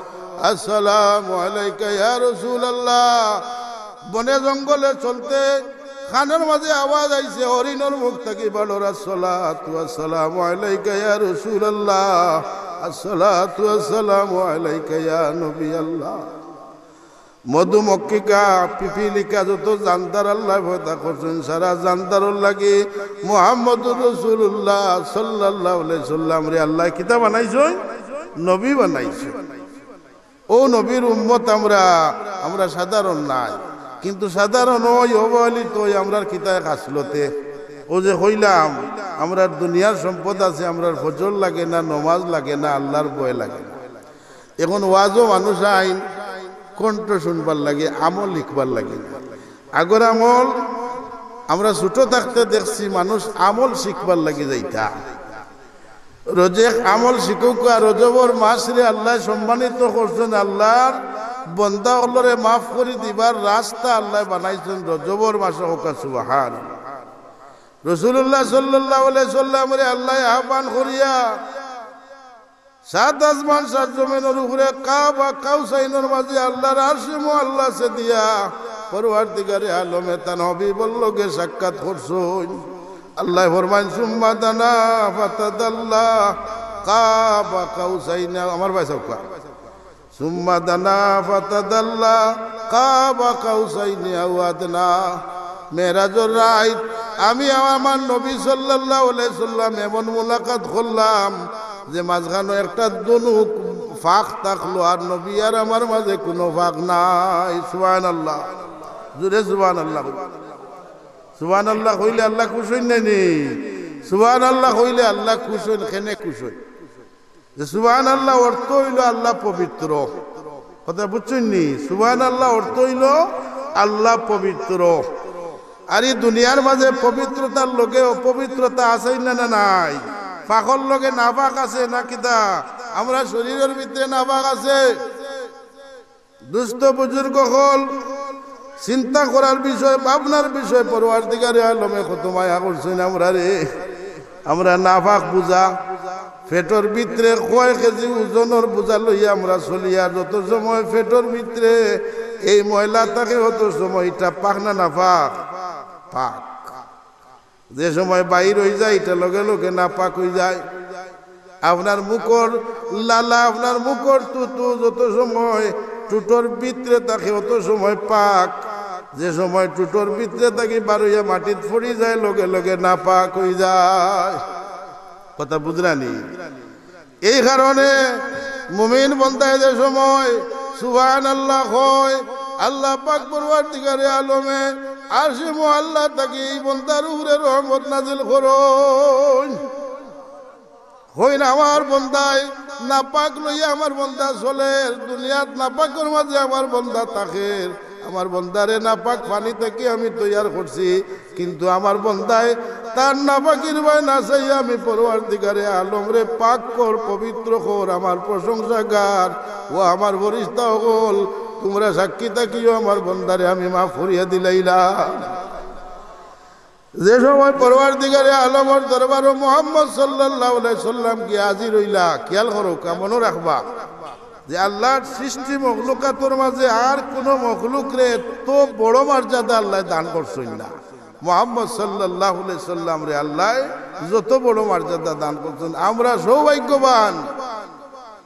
আসসালামু আলাইকা ইয়া রাসূলুল্লাহ।" বনে জঙ্গলে চলতে কানর মাঝে আওয়াজ আইছে, হরিণর মুখ থাকি বাড়র, "আসসালাতু, আসসালামু আলাইকা ইয়া রাসূলুল্লাহ, আসসালাতু, আসসালামু আলাইকা ইয়া নবী আল্লাহ।" মধুমক্ষিকা, পিপিলিকা, যত জানদার আল্লায় পয়দা করছইন, সারা জানদারর লাগি মুহাম্মদুর রাসূলুল্লাহ সাল্লাল্লাহু আলাইহি সাল্লামরে আল্লায় কিতা বানাইছইন? নবী বানাইছইন। অউ নবীর উম্মত আমরা, আমরা সাধারণ নায়, কিন্তু সাধারণ অই, অবহেলিত অই আমরার কিতা এক খাসলতে। অউ যে কইলাম, আমরার দুনিয়ার সম্পদ আছে, আমরার ফজর লাগে না, নমাজ লাগে না, আল্লাহর ভয় লাগে না। এখন ওয়াজো মানুষ আইন কণ্ঠ শুনবার লাগি, আমল হিকবার লাগি না। আগর আমল, আমরা ছোট থাকতে দেখছি মানুষ আমল শিখবার লাগি যাইতা। রোজে আমল শিখুক, আর রজবর মাসরে আল্লায় সম্মানিত করছইন, আল্লার বন্দা অকলরে মাফ করি দিবার রাস্তা আল্লায় বানাইছইন রজবর মাসো। কউক্কা সুবহান। রাসুলুল্লাহ সাল্লাল্লাহু আলাইহি সাল্লামরে আল্লায় আহ্বান করিয়া সাত আসমান সাত জমিনর উপরে কাবা কাউসাইনর মাঝে আল্লার আরশে মুআল্লা ছেদিয়া পরওয়ারদিগারে আলমে তান হাবিবর লগে সাক্ষাৎ করছইন। আল্লায় ফরমাইন, "সুম্মা দানা ফাতাদাল্লা কাবা কাউসাইন।" আমার ভাই সবকা। "সুম্মা দানা ফাতাদাল্লা কাবা কাউসাইনি আও আদনা।" মেরাজর রাইত আমি আমার নবী সাল্লাল্লাহু আলাইহি সাল্লাম এমন মুলাকাত করলাম যে মাঝখানো একটা ধনুক ফাঁক থাকলো, আর নবী আর আমার মাঝে কুনু ফাঁক নাই। সুবহানাল্লাহ, জুরে সুবহানাল্লাহ। সুবহানাল্লাহ কইলে আল্লা খুশ অইন না নি? সুবহানাল্লাহ কইলে আল্লা খুশ অইন। কেনে খুশ অইন? যে সুবহানাল্লাহ অর্থ অইলো আল্লা পবিত্র। কথা বুঝছইন নি? সুবহানাল্লাহ অর্থ অইলো আল্লা পবিত্র। আর ই দুনিয়ার মাঝে পবিত্রতার লগে অপবিত্রতা আছে না, না নাই? পাকর লগে নাপাক আছে না কিতা? আমরার শরীরর ভিতরে নাপাক আছে। দুস্ত বুজুর্গ অকল, চিন্তা করার বিষয়, ভাবনার বিষয়। পরওয়ারদিগারে আলমে কত মায়া করছইন আমরারে। আমরা নাপাক বুঝা, পেটর ভিতরে কয় কেজি ওজনর বুঝা লইয়া আমরা চলি, আর যত সময় পেটর ভিতরে এই ময়লা থাকে, অত সময় ইটা পাক না নাপাক? পাক। যে সময় বাইর অইযায়, ইটা লগে লগে নাপাক অইযায়। আপনার মুখর লালা, আপনার মুখর তুতু যত সময় টুটর ভিতরে থাকে, অত সময় পাক। যে সময় টুটর ভিতরে থাকি বার অইয়া মাটিত পড়ি যায়, লগে লগে নাপাক অইযায়। কথা বুঝরা নি? এই কারণে মুমিন বন্দায় যে সময় সুবহানাল্লাহ কয়, আল্লা পাক পরওয়ারদিগারে আলমে আরশে মুআল্লা থাকি ই বন্দার উপরে রহমত নাজিল করইন। কইন, আমার বন্দায় নাপাক লইয়া আমার বন্দা চলের, দুনিয়াত নাপাকর মাঝে আমার বন্দা থাকের, আমার বন্দারে নাপাক পানি থাকি আমি তৈয়ার করছি, কিন্তু আমার বন্দায় তার নাপাকির বায় না চাইয়া আমি পরওয়ারদিগারে আলমরে পাক কর, পবিত্র কর, আমার প্রশংসাগার, ও আমার ফিরিস্তা অকল, তুমরা সাক্ষী থাকিও, আমার বন্দারে আমি মাফ করিয়া দিলাইলাম। যে সময় পরওয়ারদিগারে আলমর দরবারো মুহাম্মদ সাল্লাল্লাহু আলাইহি সাল্লাম গিয়া হাজির অইলা, খিয়াল করউক্কা, মনো রাখবা যে আল্লার সৃষ্টি মখলুকাতর মাঝে আর কুনু মখলুকরে এত বড় মর্যাদা আল্লায় দান করছইন না। মুহাম্মদ সাল্লাল্লাহু আলাইহি সাল্লামরে আল্লায় যত বড় মর্যাদা দান করছইন, আমরা সৌভাগ্যবান।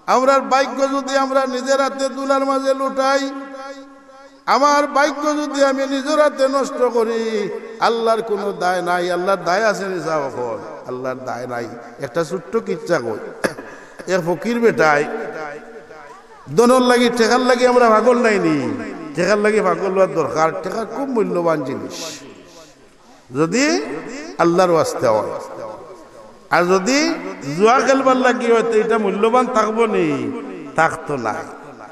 আমরার ভাগ্য যুদি আমরা নিজর আতে ধুলার মাঝে লুটাই, আমার ভাগ্য যুদি আমি নিজর আতে নষ্ট করি, আল্লার কুনু দায় নাই। আল্লার দায় আছে নি সাব অকল? আল্লার দায় নাই। একটা ছোট্ট কিচ্ছা কই। এক ফকির বেটায় ধনর লাগি, টেকার লাগি আমরা পাগল নায় নি? টেকার লাগি পাগল অওয়ার দরকার। টেকা খুব মূল্যবান জিনিস। যুদি আল্লার ওয়াস্তে অয়, আর যুদি জুয়া খেলবার লাগি অয়, তে ইটা মূল্যবান থাকবো নি? থাকতো নায়।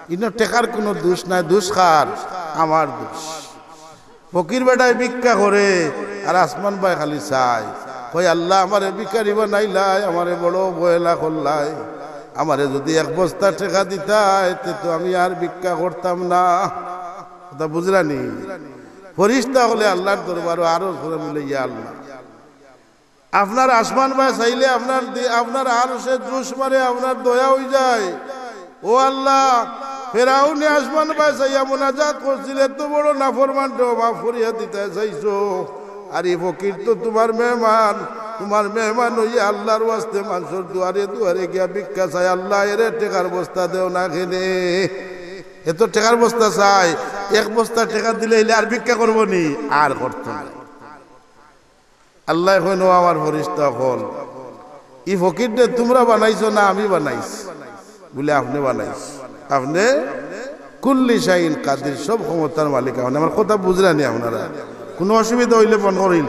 ইনো টেকার কুনু দুষ নাই, দুষ কার? আমার দুষ। ফকির বেটায় ভিক্ষা করে, আর আসমান বায় খালি চায়, কয়, "আল্লা, আমারে ভিখারি বানাইলায়, আমারে বড় অবহেলা করলায়, আমারে যুদি এক বস্তা টেকা দিতায়, তে তো আমি আর ভিক্ষা করতাম না।" কথা বুঝরা নি? ফিরিস্তা অকলে আল্লার দরবারো আরজ করে বলে, "ইয়া আল্লা, আপনার আসমান বায় চাইলে আপনার দি-, আপনার আরশে জোশ মারে, আপনার দয়া অইযায়। ও আল্লা, ফেরাউনে আসমান বায় চাইয়া মুনাজাত করছিল, এত বড় নাফরমানরেও মাফ করিয়া দিতায় চাইছো। আর ই ফকির তো তুমার মেহমান, তুমার মেহমান অইয়া আল্লার ওয়াস্তে মানষর দুয়ারে দুয়ারে গিয়া ভিক্ষা চায়, আল্লা এরে টেকার বস্তা দেও না কেনে।" এত টেকার বস্তা চায়, এক বস্তা টেকা দিলে ইলে আর ভিক্ষা করবো নি? আর করতো না। আল্লায় কইন, "ও আমার ফিরিস্তা অকল, ই ফকিররে তুমরা বানাইছো না আমি বানাইছি?" বলে, "আপনে বানাইছো, আপনে কুল্লি শাইইন কাদির, সব ক্ষমতার মালিক আপনে।" আমার কথা বুঝরা নি আপনারা? কুনু অসুবিধা অইলে ফোন করিল।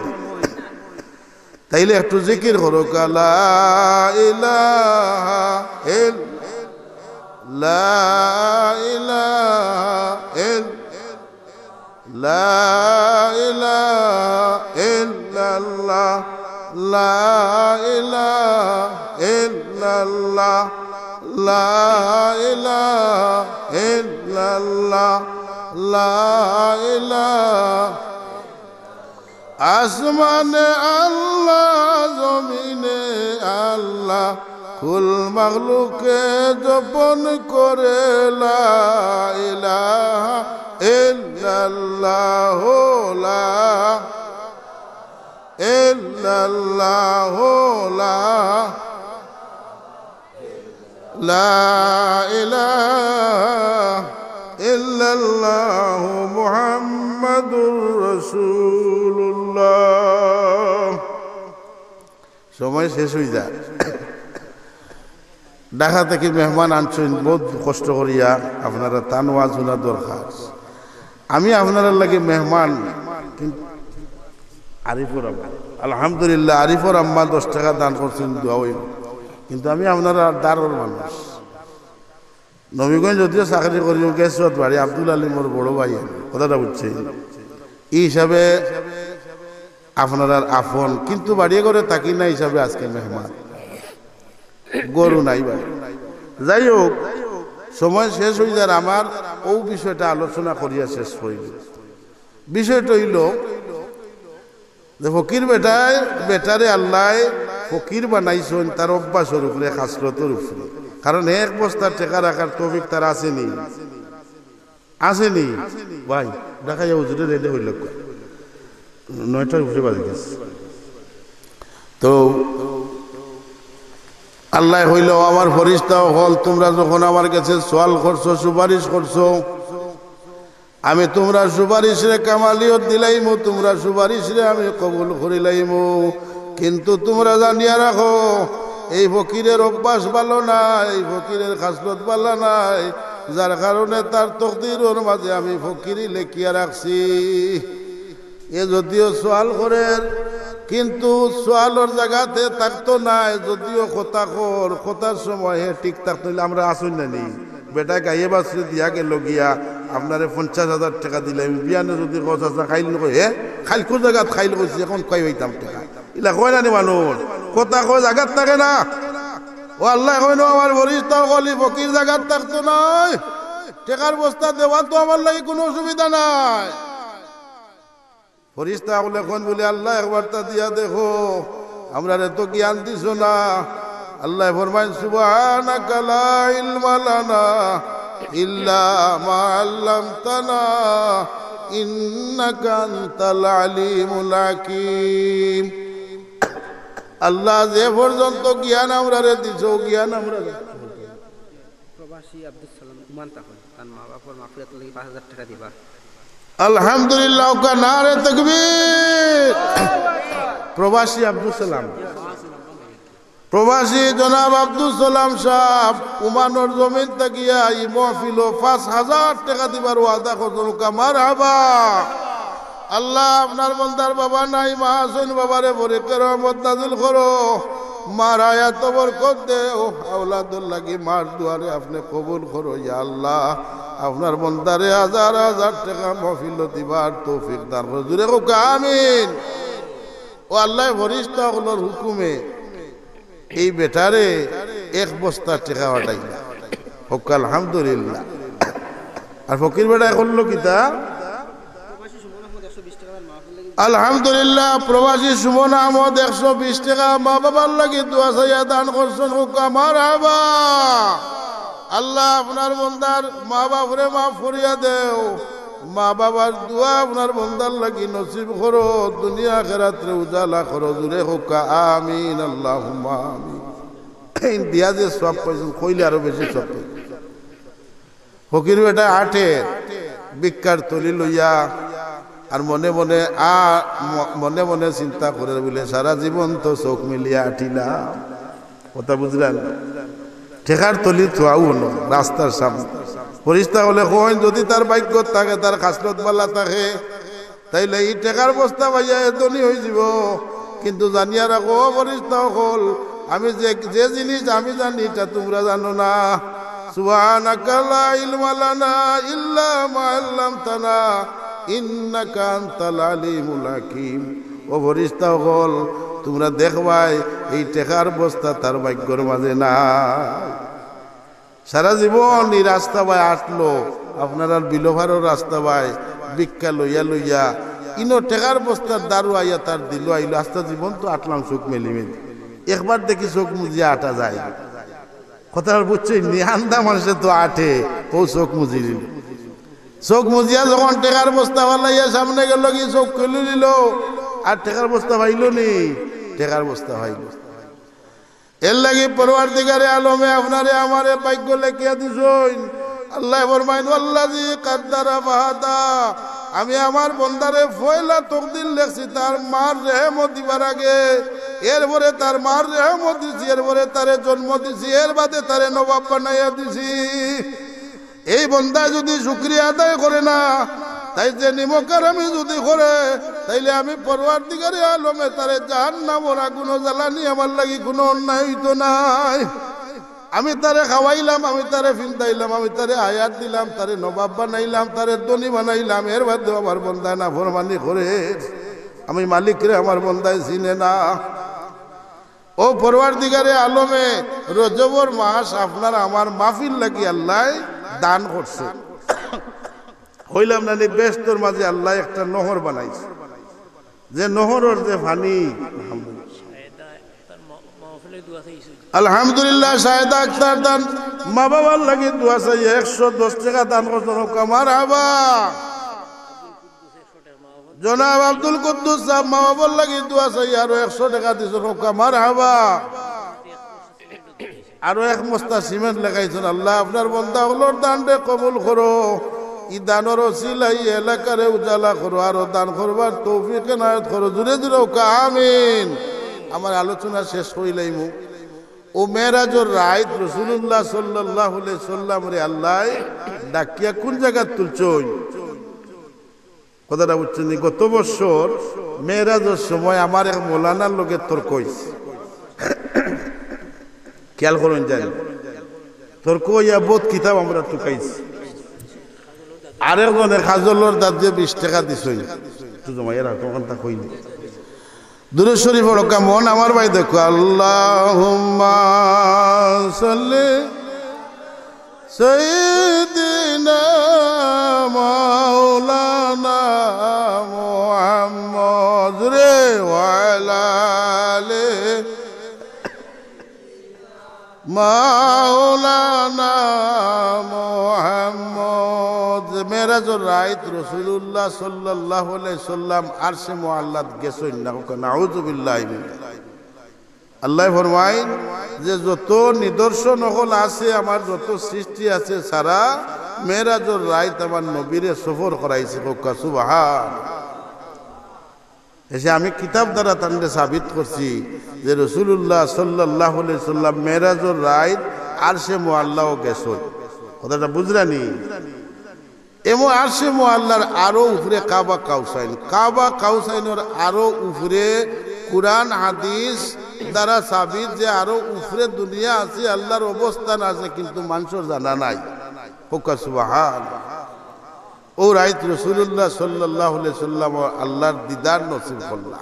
তাইলে একটু জিকির করো, লা ইলাহা ইল-, লা ইলাহা ইল-, لا إله إلا الله، لا إله إلا الله، لا إله إلا الله، لا إله। আসমানে আল্লাহ, জমিনে আল্লাহ, কুল মখলুকে জপন করে লা ইলাহা ইল্লাল্লাহ, লা ইল্লাল্লাহ, লা لا إله إلا الله محمد رسول الله। সময় শেষ অই যায়। ঢাকা থাকি মেহমান আনছইন বউত কষ্ট করিয়া, আপনারা তান ওয়াজ হুনা দরকার। আমি আপনারার লাগি মেহমান, কিন্তু আরিফর আম্মা, আলহামদুলিল্লাহ, আরিফর আম্মা দশ টেকা দান করছইন, দোয়া অইবো। কিন্তু আমি আপনারার দারর মানুষ। নবীগঞ্জ যদিও চাকরি করি, গেছরত বাড়ি, আব্দুল আলী মোর বড় ভাই, কথাটা বুঝছইন? ই হিসাবে আপনারার আফন, কিন্তু বাড়ি ঘরো থাকি না হিসাবে আজকে মেহমান। ঘরো নাই বাড়ি। যাই হোক, সময় শেষ অই যার, আমার অউ বিষয়টা আলোচনা করিয়া শেষ অইল। বিষয়টা অইল যে ফকির বেটায়, বেটারে আল্লায় ফকির বানাইছইন তার অভ্যাসর উপরে, খাসলতর উপরে। কারণ হে এক বস্তা টেকা রাখার তৌফিক তার আছে নি? আছে নি? ভাই, ঢাকাইয়া হুজুরে রেডি অইল, নয়টার উপরে বাজি গেছে। তো আল্লায় কইলা, "ও আমার ফিরিস্তা অকল, তুমরা যখন আমার গেছে সওয়াল করছো, সুপারিশ করছো, আমি তুমরার সুপারিশরে কামালিয়ত দিলাইমু, তুমরার সুপারিশরে আমি কবুল করিলাইমু। কিন্তু তুমরা জানিয়া রাখো, এই ফকিরের অভ্যাস ভালা নায়, এই ফকিরের খাসলত ভালা নায়, যার কারণে তার তকদিরর মাঝে আমি ফকিরি লেখিয়া রাখছি।" এ যদিও সওয়াল করের, কিন্তু সওয়ালর জাগাত থাকতো নায়। যদিও কথা কর, কথার সময় হে ঠিক থাকতো নায়। আমরা আছইন না নি? বেটায় গাইয়ে বাছরে দিয়া গেল গিয়া, "আপনারে পঞ্চাশ হাজার টেকা দিলাইমু, বিয়ানে যুদি কছ আচ্ছা কাইল নু কই, হে, কাইলকুর জাগাত কাইল কইছি, অখন কই পাইতাম টেকা?" ইলা কয় না নি মানুষ? কথা কয়, জাগাত থাকে না। ও আল্লায় কইন, "ও আমার ফিরিস্তা অকল, ই ফকির জাগাত থাকতো নায়, টেকার বস্তা দেওয়া তো আমার লাগি কুনু অসুবিধা নাই।" ফিরিস্তা অকলে কইন বুলে, "আল্লাহ, একবারতা দিয়া দেখো, আমরারে তো জ্ঞান দিছো না।" আল্লায় ফরমাইন, "সুবহানাকা লা ইলমা লানা ইল্লা মা আল্লামতানা ইন্নাকা আনতাল আলিমুল হাকিম।" আল্লাহ, যে পর্যন্ত জ্ঞান আমরারে দিছো, জ্ঞান আমরারে প্রবাসী আব্দুস সালাম উমান তখন তার মা বাপর মাগফিরাতর লাগি পাঁচ হাজার টেকা দিবা। আলহামদুলিল্লাহ, ওকা নারে তাকবীর। প্রবাসী আব্দুস সালাম, প্রবাসী জনাব আব্দুস সালাম সাব উমানর জমিন থাকিয়া ই মহফিলো পাঁচ হাজার টেকা দিবার ওয়াদা করছইন, ওকা মারহাবা। আল্লাহ, আপনার বন্দার বাবা নাই, মা আছইন, বাবারে বরিকে রহমত নাজিল করো, মার হায়াতো বরকত দেও, আওলাদর লাগি মার দোয়ারে আপনে কবুল করো, ইয়া আল্লাহ। আপনার বন্দারে হাজার হাজার টেকা মহফিলো দিবার তৌফিক দান করো। জুরে কউক্কা আমিন। ও আল্লায় ফিরিস্তা অকলর হুকুমে এই বেটারে এক বস্তা টেকা পাঠাইলা। কউক্কা আলহামদুলিল্লাহ। আর ফকির বেটায় করলো কিতা? আলহামদুলিল্লাহ, প্রবাসী সুমন আহমদ একশো বিশ টেকা মা বাবার লাগি দোয়া চাইয়া দান করছইন, কউক্কা মারহাবা। আল্লাহ, আপনার বন্দার মা বাপরে মাফ করিয়া দেও, মা বাবার দোয়া আপনার বন্দার লাগি নসিব করো, দুনিয়া আখেরাতরে উজালা করো, জুরে কউক্কা আমিন, আল্লাহুম্মা আমিন। ইন দিয়া যে সওয়াব পাইছইন, কইলে আরো বেশি সওয়াব পাইছইন। ফকির বেটা আটের ভিক্ষার থলি লইয়া, আর মনে মনে আ-, ম-, মনে মনে চিন্তা করের বুলে, "সারা জীবন তো চউখ মিলিয়া আটিলাম।" কথা বুঝরা নি? টেকার থলি থুয়াউ অনো রাস্তার সামনে। ফিরিস্তা অকলে কইন, যুদি তার ভাগ্যত থাকে, তার খাসলত ভালা থাকে, তাইলে ই টেকার বস্তা পাইয়া হে ধনী অইযিবো। কিন্তু জানিয়া রাখো, ও ফিরিস্তা অকল, আমি যে, যে জিনিস আমি জানি, ইটা তুমরা জানো না। সুবহানাকা লা ইলমা লানা ইল্লা মা আল্লামতানা ইন্নাকা আনতাল আলিমুল হাকিম। ও ফিরিস্তা অকল, তুমরা দেখবায় এই টেকার বস্তা তার ভাগ্যর মাঝে নাই। সারা জীবন ই রাস্তা বায় আটলো, আপনারার বিলফারর রাস্তা বায় ভিক্ষা লইয়া লইয়া, ইনো টেকার বস্তার দারু আইয়া তার দিলো আইলো, আস্তা জীবন তো আটলাম চউখ মেলি মেলি, একবার দেখি চউখ মুজিয়া আটা যায়। কথাটা বুঝছইন নি? আন্দা মানষে তো আটে, অউ চউখ মুজি দিল। চউখ মুজিয়া যখন টেকার বস্তা ফালাইয়া সামনে গেলো গি, চউখ খুলি দিল, আর টেকার বস্তা পাইলো নি? টেকার বস্তা পাইলো। এরলাগি পরওয়ারদিগারে আলমে আপনারে আমারে ভাগ্য লেখিয়া দিছইন। আল্লায় ফরমাইন, "ওয়াল্লাযী কাদ্দারা ফাহাদা।" আমি আমার বন্দারে পয়লা তকদির লেখছি তার মার রেহেমো দিবার আগে, এরপরে তার মার রেহেমো দিছি, এরপরে তারে জন্ম দিছি, এরবাদে তারে নবাব বানাইয়া দিছি। এই বন্দায় যুদি শুকরিয়া আদায় করে না, তাই যে নিমক হারামি যুদি করে, তাইলে আমি পরওয়ারদিগারে আলমে তারে জাহান্নামর আগুনো জ্বালানি আমার লাগি কুনু অন্যায় অইতো নায়। আমি তারে খাওয়াইলাম, আমি তারে ফিন্দাইলাম, আমি তারে হায়াত দিলাম, তারে নবাব বানাইলাম, তারে ধনী বানাইলাম, এরবাদেও আমার বন্দায় নাফরমানি করের। আমি মালিকরে আমার বন্দায় চিনে না। ও পরওয়ারদিগারে আলমে, রজবর মাস আপনার আমার মাফির লাগি আল্লায় দান করছে। কইলাম না নি, বেহেস্তর মাঝে আল্লায় একটা নহর বানাইছে, যে নহরর যে পানি, আলহামদুলিল্লাহ, শাহেদা আক্তার তান মা বাবার লাগি দোয়া চাই, একশো দশ টেকা দান করছে, কউক্কা মারহাবা। জনাব আব্দুল কুদ্দুস সাব মা বাবার লাগি দোয়া চাই, আরো একশো টেকা দিছইন, কউক্কা মারহাবা। আরো এক বস্তা সিমেন্ট লাগাইছইন। আল্লাহ, আপনার বন্দা অকলর দানরে কবুল করো। ই দানর উছিলায় ই এলাকারে উজালা করো, আরো দান করবার তৌফিক এনায়েত করো। জুরে জুরে কউক্কা আমিন। আমার আলোচনা শেষ করিলাইমু। অউ মেরাজর রাইত রাসুলুল্লাহ সাল্লাল্লাহু আলাইহি সাল্লামরে আল্লায় ডাকিয়া কুন জাগাত তুলছইন? কথাটা বুঝছইন নি? গত বছর মেরাজর সময় আমার এক মৌলানার লগে তর্ক অইছে। খেয়াল করইন জানি, তর্ক অইয়া বউত কিতাব আমরা তুকাইছি। আরেকজনে কাজলর দাদিয়ে বিশ টেকা দিছইন, একটু জমাইয়া রাখো, অখানতা কইনি। দুরূদ শরীফ পড়ো, কেমন আমার ভাই দেখো, আল্লাহুম্মা সাল্লি সাইয়্যিদিনা মাওলানা মুহাম্মদ রে ওয়া আলা আলি মাওলানা মুহাম্মদ। মেরাজর রাইত রাসুলুল্লাহ সাল্লাল্লাহু আলাইহি সাল্লাম আরশে মুআল্লাত গেছইন না, কউক্কা নাউযুবিল্লাহি মিন। আল্লায় ফরমাইন যে যত নিদর্শন অকল আছে, আমার যত সৃষ্টি আছে, সারা মেরাজর রাইত আমার নবীরে সফর করাইছি, কউক্কা সুবহান। এসে আমি কিতাব দ্বারা তানরে সাবিত করছি যে রাসুলুল্লাহ সাল্লাল্লাহু আলাইহি সাল্লাম মেরাজর রাইত আরশে মুআল্লাও গেছইন। কথাটা বুঝরা নি? এমন আরশে মুআল্লার আরো উপরে কাবা কাউসাইন, কাবা কাউসাইনর আরো উপরে কুরআন হাদিস দ্বারা সাবিত যে আরো উপরে দুনিয়া আছে, আল্লার অবস্থান আছে, কিন্তু মানষর জানা নাই। কউক্কা সুবহান। অউ রাইত রাসুলুল্লাহ সাল্লাল্লাহু আলাইহি সাল্লাম আল্লার দিদার নসিব করলা।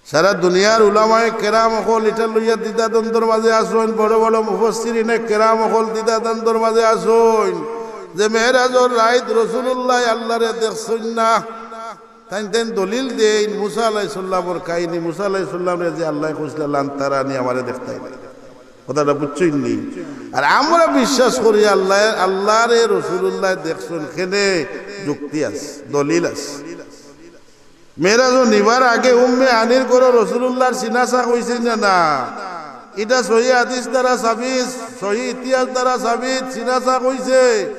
সারা দুনিয়ার উলামায়ে কেরাম অকল ইটা লইয়া দ্বিধাদ্বন্দ্বর মাঝে আছইন, বড় বড় মুফাসসিরিনে কেরাম অকল দ্বিধাদ্বন্দ্বর মাঝে আছইন যে মেরাজর রাইত রাসুলুল্লায় আল্লারে দেখছইন না। তাইন তাইন দলিল দেইন মুসা আলাইহিস সালামর কাহিনী, মুসা আলাইহিস সালামরে যে আল্লায় কইছলা, "লান তারানি, আমারে দেখতায় নায়।" কথাটা বুঝছইন নি? আর আমরা বিশ্বাস করি আল্লায়, আল্লারে রাসুলুল্লায় দেখছইন, কেনে যুক্তি আছে, দলিল আছে। মেরাজো নিবার আগে উম্মে হানির ঘরো রাসুলুল্লার সিনা চাক অইছে না, না? ইটা সহি হাদিস দ্বারা সাবিত, সহি ইতিহাস দ্বারা সাবিত, সিনা চাক অইছে।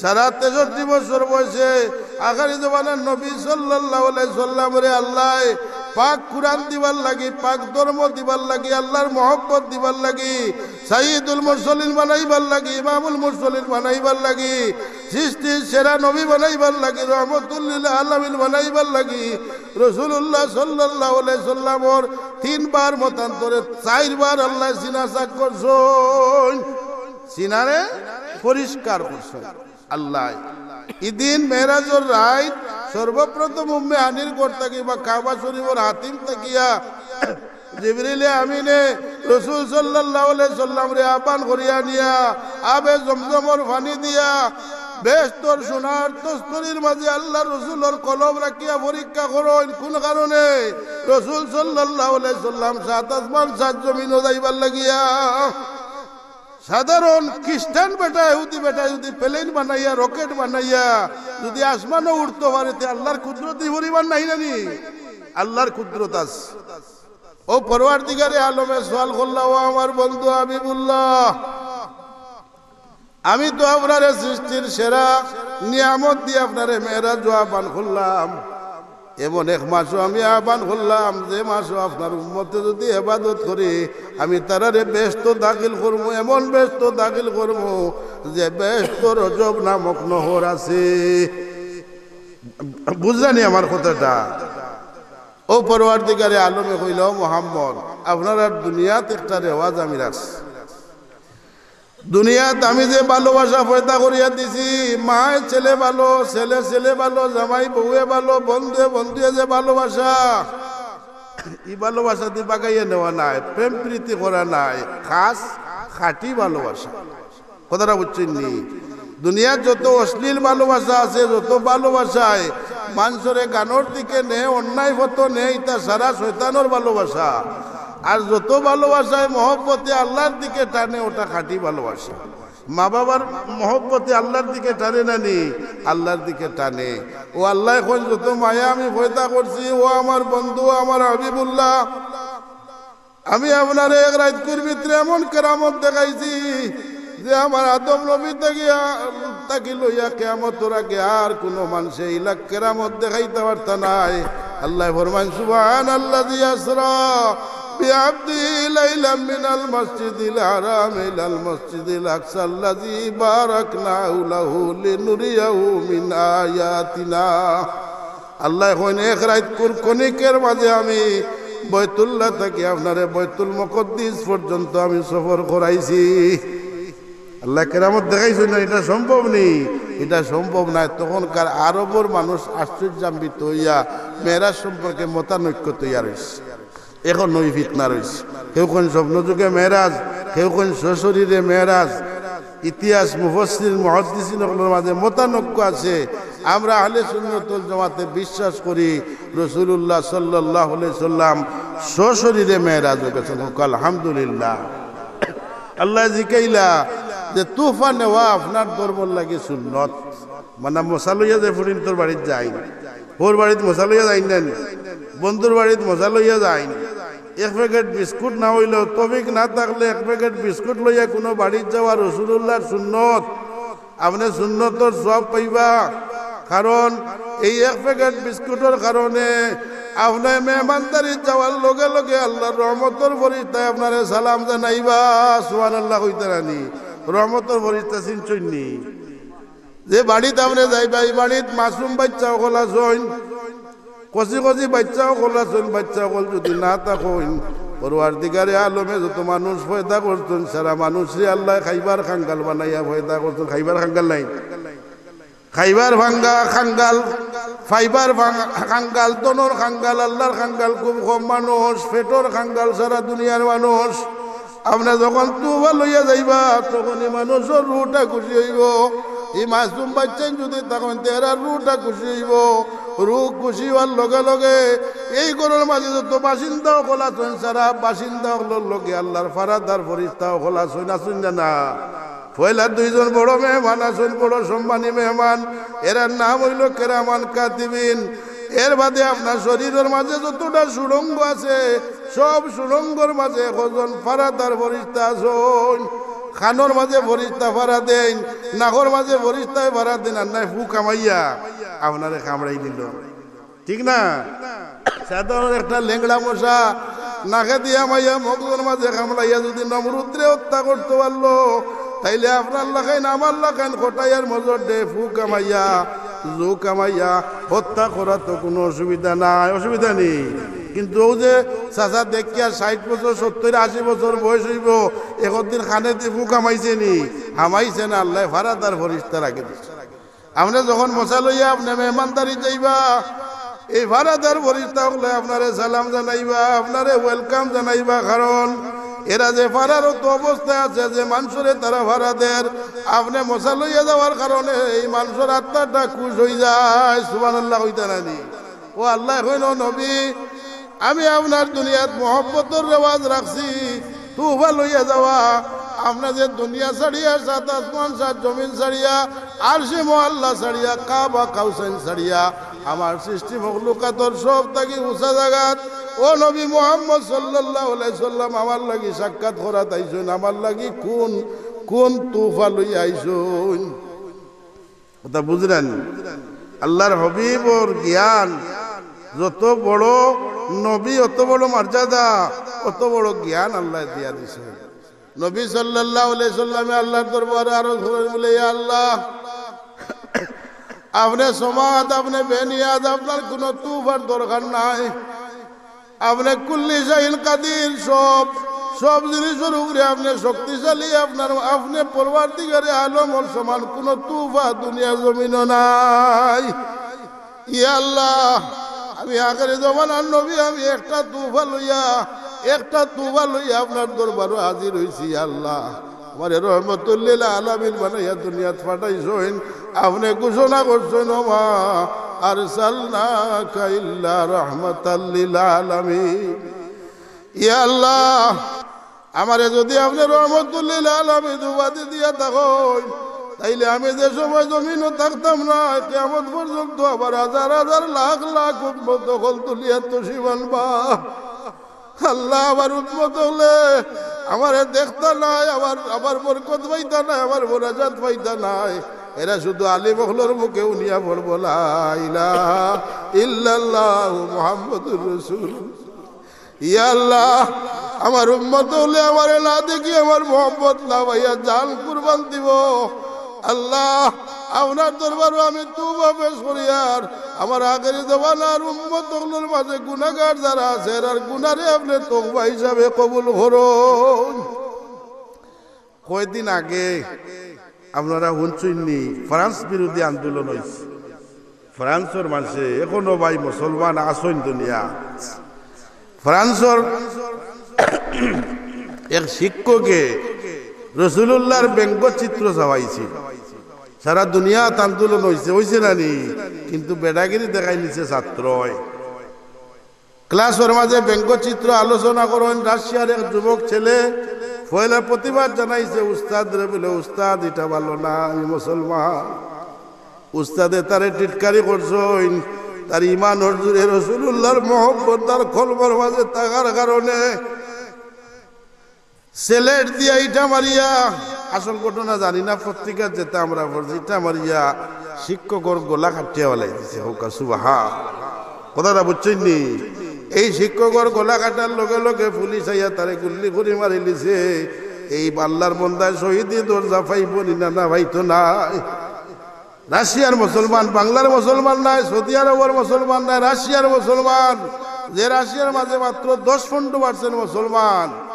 সারা তেষট্টি বছর বয়সে আখেরি জমানার নবী সাল্লাল্লাহু আলাইহি সাল্লামরে আল্লায় পাক কুরআন দিবার লাগি, পাক ধর্ম দিবার লাগি, আল্লার মহব্বত দিবার লাগি, সাইয়্যিদুল মুরসালিন বানাইবার লাগি, ইমামুল মুরসালিন বানাইবার লাগি, সৃষ্টির সেরা নবী বানাইবার লাগি, রহমতুল্লিল আলামিন বানাইবার লাগি রাসুলুল্লাহ সাল্লাল্লাহু আলাইহি সাল্লামর তিনবার মতান্তরে চাইরবার আল্লায় সিনা চাক করছইন, সিনারে পরিষ্কার করছইন। আল্লাহ। ইদিন মেরাজর রাইত সর্বপ্রথম উম্মে হানির ঘর থাকি বা কাবা শরীফর হাতিম থাকিয়া জিবরিলে আমিনে রসুল সাল্লাল্লাহু আলাইহি সাল্লামরে আহ্বান করিয়া নিয়া আবে জমজমর পানি দিয়া বেহেশতর সোনার তস্তরির মাঝে আল্লাহর রসুলর কলব রাখিয়া পরীক্ষা করইন। কোন কারণে? রসুল সাল্লাল্লাহু আলাইহি সাল্লাম সাত আসমান সাত জমিনো যাইবার লাগিয়া। সাধারণ খ্রিস্টান বেটা, ইহুদি বেটা যদি প্লেন বানাইয়া, রকেট বানাইয়া যদি আসমানো উঠতো পারে, তে আল্লাহর কুদরতি পরিমাণ নাই নানি? আল্লাহর কুদরত আছে। ও পরওয়ারদিগারে আলমে সওয়াল করলা, "ও আমার বন্ধু হাবিবুল্লাহ, আমি তো আপনারে সৃষ্টির সেরা নিয়ামত দিয়া আপনারে মেরাজ আহ্বান করলাম, এমন এক মাসও আমি আহ্বান করলাম যে মাসও আপনার উম্মতে যদি ইবাদত করে, আমি তারারে বেহেশতো দাখিল করমু, এমন বেহেশতো দাখিল করমু যে বেহেশতো রজব নামক নহর আছে।" বুঝলানি আমার কথাটা? ও পরওয়ারদিগারে আলমে কইলা, "ও মোহাম্মদ, আপনারার দুনিয়াত একটা রেওয়াজ আমি রাখছি। দুনিয়াত আমি যে ভালোবাসা পয়দা করিয়া দিছি, মায় ছেলে ভালো, ছেলে ছেলে ভালো, জামাই বউয়ে ভালো, বন্ধুয়ে বন্ধুয়ে যে ভালোবাসা, ই ভালোবাসা দি বাগাইয়া নেওয়া নাই, প্রেম প্রীতি করা নাই, খাস খাঁটি ভালোবাসা।" কথাটা বুঝছইন নি? দুনিয়াত যত অশ্লীল ভালোবাসা আছে, যত ভালোবাসায় মানষরে গানোর দিকে নে, অন্যায় পথো নে, ইতা সারা শয়তানর ভালোবাসা। আর যত ভালোবাসায় মহব্বতে আল্লাহর দিকে টানে, ওটা খাঁটি ভালোবাসা। মা বাবার মহব্বতে আল্লাহর দিকে টানে না নি? আল্লাহর দিকে টানে। ও আল্লায় কইন, "যত মায়া আমি পয়দা করছি, ও আমার বন্ধু, আমার হাবিবুল্লাহ, আমি আপনারে এক রাইতকুর ভিতরে এমন কেরামত দেখাইছি যে আমার আদম নবী থাকি, থাকি লইয়া কিয়ামতর আগে আর কুনু মানষে ইলা কেরামত দেখাইতা পারতা নায়।" আল্লায় ফরমাইন, "সুবহানাল্লাযী আসরা বিআবদিহি লাইলাম মিনাল মাসজিদিল হারাম ইলাল মাসজিদিল আকসাল্লাযী বারাকনা হাওলাহু লিনুরিয়াহু মিন আয়াতিনা।" আল্লায় কইন, "এক রাইতকুর কণিকের মাঝে আমি বয়তুল্লাহ থাকি আপনারে বয়তুল মুকাদ্দিস পর্যন্ত আমি সফর করাইছি।" আল্লায় কেরামত দেখাইছইন না, ইটা সম্ভব নি? ইটা সম্ভব নায়। তখনকার আরবর মানুষ আশ্চর্যান্বিত অইয়া মেরাজ সম্পর্কে মতানৈক্য তৈয়ার অইছে। এখন নই ফিতনা রইছে। কেউ কইন স্বপ্ন যুগে মেরাজ, কেউ কইন সশরীরে মেরাজ। ইতিহাস মুফাসসির মুহাদ্দিসিন অকলর মাঝে মতানৈক্য আছে। আমরা আহলে সুন্নাত ওয়াল জামাতে বিশ্বাস করি রাসূলুল্লাহ সাল্লাল্লাহু আলাইহি সাল্লাম সশরীরে মেরাজ গেছইন। আলহামদুলিল্লাহ। আল্লায় জিকাইলা যে তুফা নেওয়া আপনার ধর্মর লাগি সুন্নত। মানে মশা লইয়া যে ফুরিন্তর বাড়িত যাইন, হউর বাড়িত মশা লইয়া যাইন না নি? বন্ধুর বাড়িত মশা লইয়া যাইন। এক প্যাকেট বিস্কুট না অইলেও, তৌফিক না থাকলে এক প্যাকেট বিস্কুট লইয়া কুনু বাড়িত যাওয়া রাসূলুল্লাহর সুন্নত। আপনে সুন্নতর সওয়াব পাইবা, কারণ এই এক প্যাকেট বিস্কুটর কারণে আপনে মেহমানদারিত যাওয়ার লগে লগে আল্লাহর রহমতর ফিরিস্তায় আপনারে সালাম জানাইবা। সুবহানাল্লাহ কইতা নানি? রহমতর ফিরিস্তা চিনছইন নি? যে বাড়িত আপনে যাইবা, ই বাড়িত মাসুম বাইচ্চা অকল আছইন, কচি কচি বাইচ্চা অকল আছইন, বাইচ্চা অকল যুদি না থাকইন, পরওয়ারদিগারে আলমে যত মানুষ পয়দা করছইন, সারা মানুষরে আল্লায় খাইবার খাঙ্গাল বানাইয়া পয়দা করছইন। খাইবার খাঙ্গাল নায়? খাইবার ভাঙ্গা খাঙ্গাল, পাইবার ভাঙ্গা খাঙ্গাল, ধনর খাঙ্গাল, আল্লাহর খাঙ্গাল খুব কম মানুষ, পেটর খাঙ্গাল সারা দুনিয়ার মানুষ। আপনে যখন তুফা লইয়া যাইবা, তখন ই মানুষর রুহটা খুশি অইবো। ই মাসুম বাইচ্চাইন যুদি থাকইন, তে এরার রুহটা খুশি অইবো। রুহ খুশি অওয়ার লগে লগে এই ঘরর মাঝে যত বাসিন্দা অকল আছইন, সারা বাসিন্দা অকলর লগে আল্লাহর ফারাদার ফিরিস্তা অকল আছইন, আছইন না, না? পয়লা দুইজন বড় মেহমান আছইন, বড় সম্মানী মেহমান, এরার নাম অইলো কেরামান কাতিবিন। এর বাদে আপনার শরীরর মাঝে যতটা সুড়ঙ্গ আছে, সব সুড়ঙ্গর মাঝে একজন ফারাদার ফিরিস্তা আছইন। কানর মাঝে ফিরিস্তা ফারা দেইন, নাকর মাঝে ফিরিস্তায় ফারা দেইন, আর নায় ফু কামাইয়া আপনারে কামড়াই দিলো। ঠিক না? সাধারণ একটা লেংড়া মশা নাকে দিয়া মাইয়া মগজর মাঝে কামড়াইয়া যুদি নমরুদরে হত্যা করতো পারলো, তাইলে আপনার লাখান, আমার লাখান কটাইয়ার মজর দে ফু কামাইয়া, জু কামাইয়া হত্যা করা তো কুনু অসুবিধা নাই, অসুবিধা নি। কিন্তু অউ যে চাচা দেখিয়া ষাইট বছর, সত্তইর, আশি বছর বয়স অইবো, একদিন কানে দি ফু কামাইছে নি? কামাইছে না, আল্লায় ফারাদার ফিরিস্তা রাখি দিছে। আপনে যখন মশা লইয়া আপনে মেহমানদারি যাইবা, এই ফারাদার ফিরিস্তা অকলে আপনারে সালাম জানাইবা, আপনারে welcome জানাইবা, কারণ এরা যে ফারার অত অবস্থায় আছে, যে মানষরে তারা ফারা দের, আপনে মশা লইয়া যাওয়ার কারণে এই মানষর আত্মাটা খুশ অইযায়। সুবহানাল্লাহ কইতা নানি? ও আল্লায় কইন, "ও নবী, আমি আপনার দুনিয়াত মহব্বতর রেওয়াজ রাখছি, তুফা লইয়া যাওয়া। আপনে যে দুনিয়া ছাড়িয়া, সাত আসমান, সাত জমিন ছাড়িয়া, আরশে মুআল্লা ছাড়িয়া, কাবা কাউসাইন ছাড়িয়া, আমার সৃষ্টি মখলুকাতর সব থাকি উঁচা জাগাত, ও নবী মুহাম্মদ সাল্লাল্লাহু আলাইহি সাল্লাম, আমার লাগি সাক্ষাৎ করাত আইছইন, আমার লাগি কুন, কুন তুফা লইয়া আইছইন?" কথা বুঝরা নি? আল্লার হাবিবর জ্ঞান, যত বড় নবী, অত বড় মর্যাদা, অত বড় জ্ঞান আল্লায় দিয়া দিছইন। নবী সাল্লাল্লাহু আলাইহি সাল্লামে আল্লার দরবারে আরজ করইন বলে, "ইয়া আল্লাহ, আপনে সমাদ, আপনে বেনিয়াজ, আপনার কুনু তুফার দরকার নাই।" আপনে কুল্লি শাইইন কাদির, সব, সব জিনিসর উপরে আপনে শক্তিশালী, আপনার, আপনে পরওয়ারদিগারে আলমর সমান কুনু তুফা দুনিয়ার জমিনো নাই। ইয়া আল্লাহ, আমি আখেরি জমানার নবী, আমি একটা তুফা লইয়া, একটা তুফা লইয়া আপনার দরবারো হাজির অইছি, ইয়া আল্লাহ। আমারে রহমতুল্লিল আলামিন বানাইয়া দুনিয়াত পাঠাইছইন। আপনে ঘোষণা করছইন, "ওমা আরসালনাকা ইল্লা রাহমাতাল লিল আলামিন।" ইয়া আল্লাহ, আমারে যদি আপনে রহমতুল্লিল আলামিন উপাধি দিয়া থাকইন, তাইলে আমি যে সময় জমিনো থাকতাম না, কিয়ামত পর্যন্ত আবার হাজার হাজার লাখ লাখ উম্মত অকল তুলিয়া তশরিফ আনবা। আল্লাহ, আমার উম্মত অকলে আমারে দেখতা নায়, আমার, আমার বরকত পাইতা নায়, আমার মোনাজাত পাইতা নায়। এরা শুধু আলিম অকলর মুখে হুনিয়া পড়বো, "লা ইলাহা ইল্লাল্লাহু মুহাম্মাদুর রাসূলুল্লাহ।" ইয়া আল্লাহ, আমার উম্মত অকলে আমারে না দেখি আমার মহব্বত না পাইয়া জান কুরবান দিবো। আল্লাহ, আপনার দরবারো আমি তওবা পেশ করিয়ার, আমার আখেরি জমানার উম্মত অকলর মাঝে গুনাগার যারা আছে, এরার গুনারে আপনে তওবা হিসাবে কবুল করইন। কয়দিন আগে আপনারা হুনছইন নি, ফ্রান্স বিরোধী আন্দোলন অইছে। ফ্রান্সর মানষে এখনো ভাই মুসলমান আছইন দুনিয়াত। ফ্রান্সর এক শিক্ষকে রসুলুল্লাহর ব্যঙ্গচিত্র ছাপাইছে। সারা দুনিয়াত আন্দোলন অইছে, অইছে না নি? কিন্তু বেটাগিরি দেখাইলিছে ছাত্রয়। ক্লাসর মাঝে ব্যঙ্গচিত্র আলোচনা করইন, রাশিয়ার এক যুবক ছেলে পয়লা প্রতিবাদ জানাইছে উস্তাদরে, বলে, "উস্তাদ, ইটা ভালা না, আমি মুসলমান।" উস্তাদে তারে টিটকারি করছইন, তার ইমানর জোরে, রসুলুল্লাহর মহব্বত, তার কলবর মাঝে থাকার কারণে সিলেট দিয়া ইটা মারিয়া, আসল ঘটনা জানি না, পত্রিকাত যেটা আমরা পড়ছি, ইটা মারিয়া শিক্ষকর গলা কাটিয়া ফালাই দিছে। কউক্কা সুবহান। কথাটা বুঝছইন নি? এই শিক্ষকর গলা কাটার লগে লগে পুলিশ আইয়া তারে গুল্লি করি মারিলিছে। এই আল্লার বন্দায় শহীদি দরজা পাইবো নি না, না পাইতো নায়। রাশিয়ার মুসলমান, বাংলার মুসলমান নায়, সৌদি আরবর মুসলমান নায়, রাশিয়ার মুসলমান, যে রাশিয়ার মাঝে মাত্র দশ পনেরো percent মুসলমান।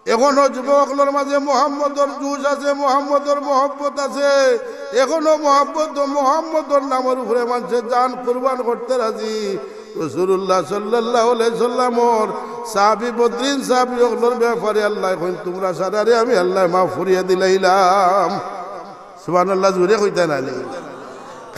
এখনো যুবক অকলর মাঝে মোহাম্মদর জোশ আছে, মোহাম্মদর মহব্বত আছে। এখনো মোহাম্মদ, মোহাম্মদর নামর উপরে মানষে জান কুরবান করতে রাজি। রাসুলুল্লাহ সাল্লাল্লাহু আলাইহি সাল্লামর সাহাবী, বদরিন সাহাবী অকলর ব্যাপারে আল্লায় কইন, "তুমরা সারারে আমি আল্লায় মাফ করিয়া দিলাইলাম।" সুবহানাল্লাহ, জোরে কইতা না নি?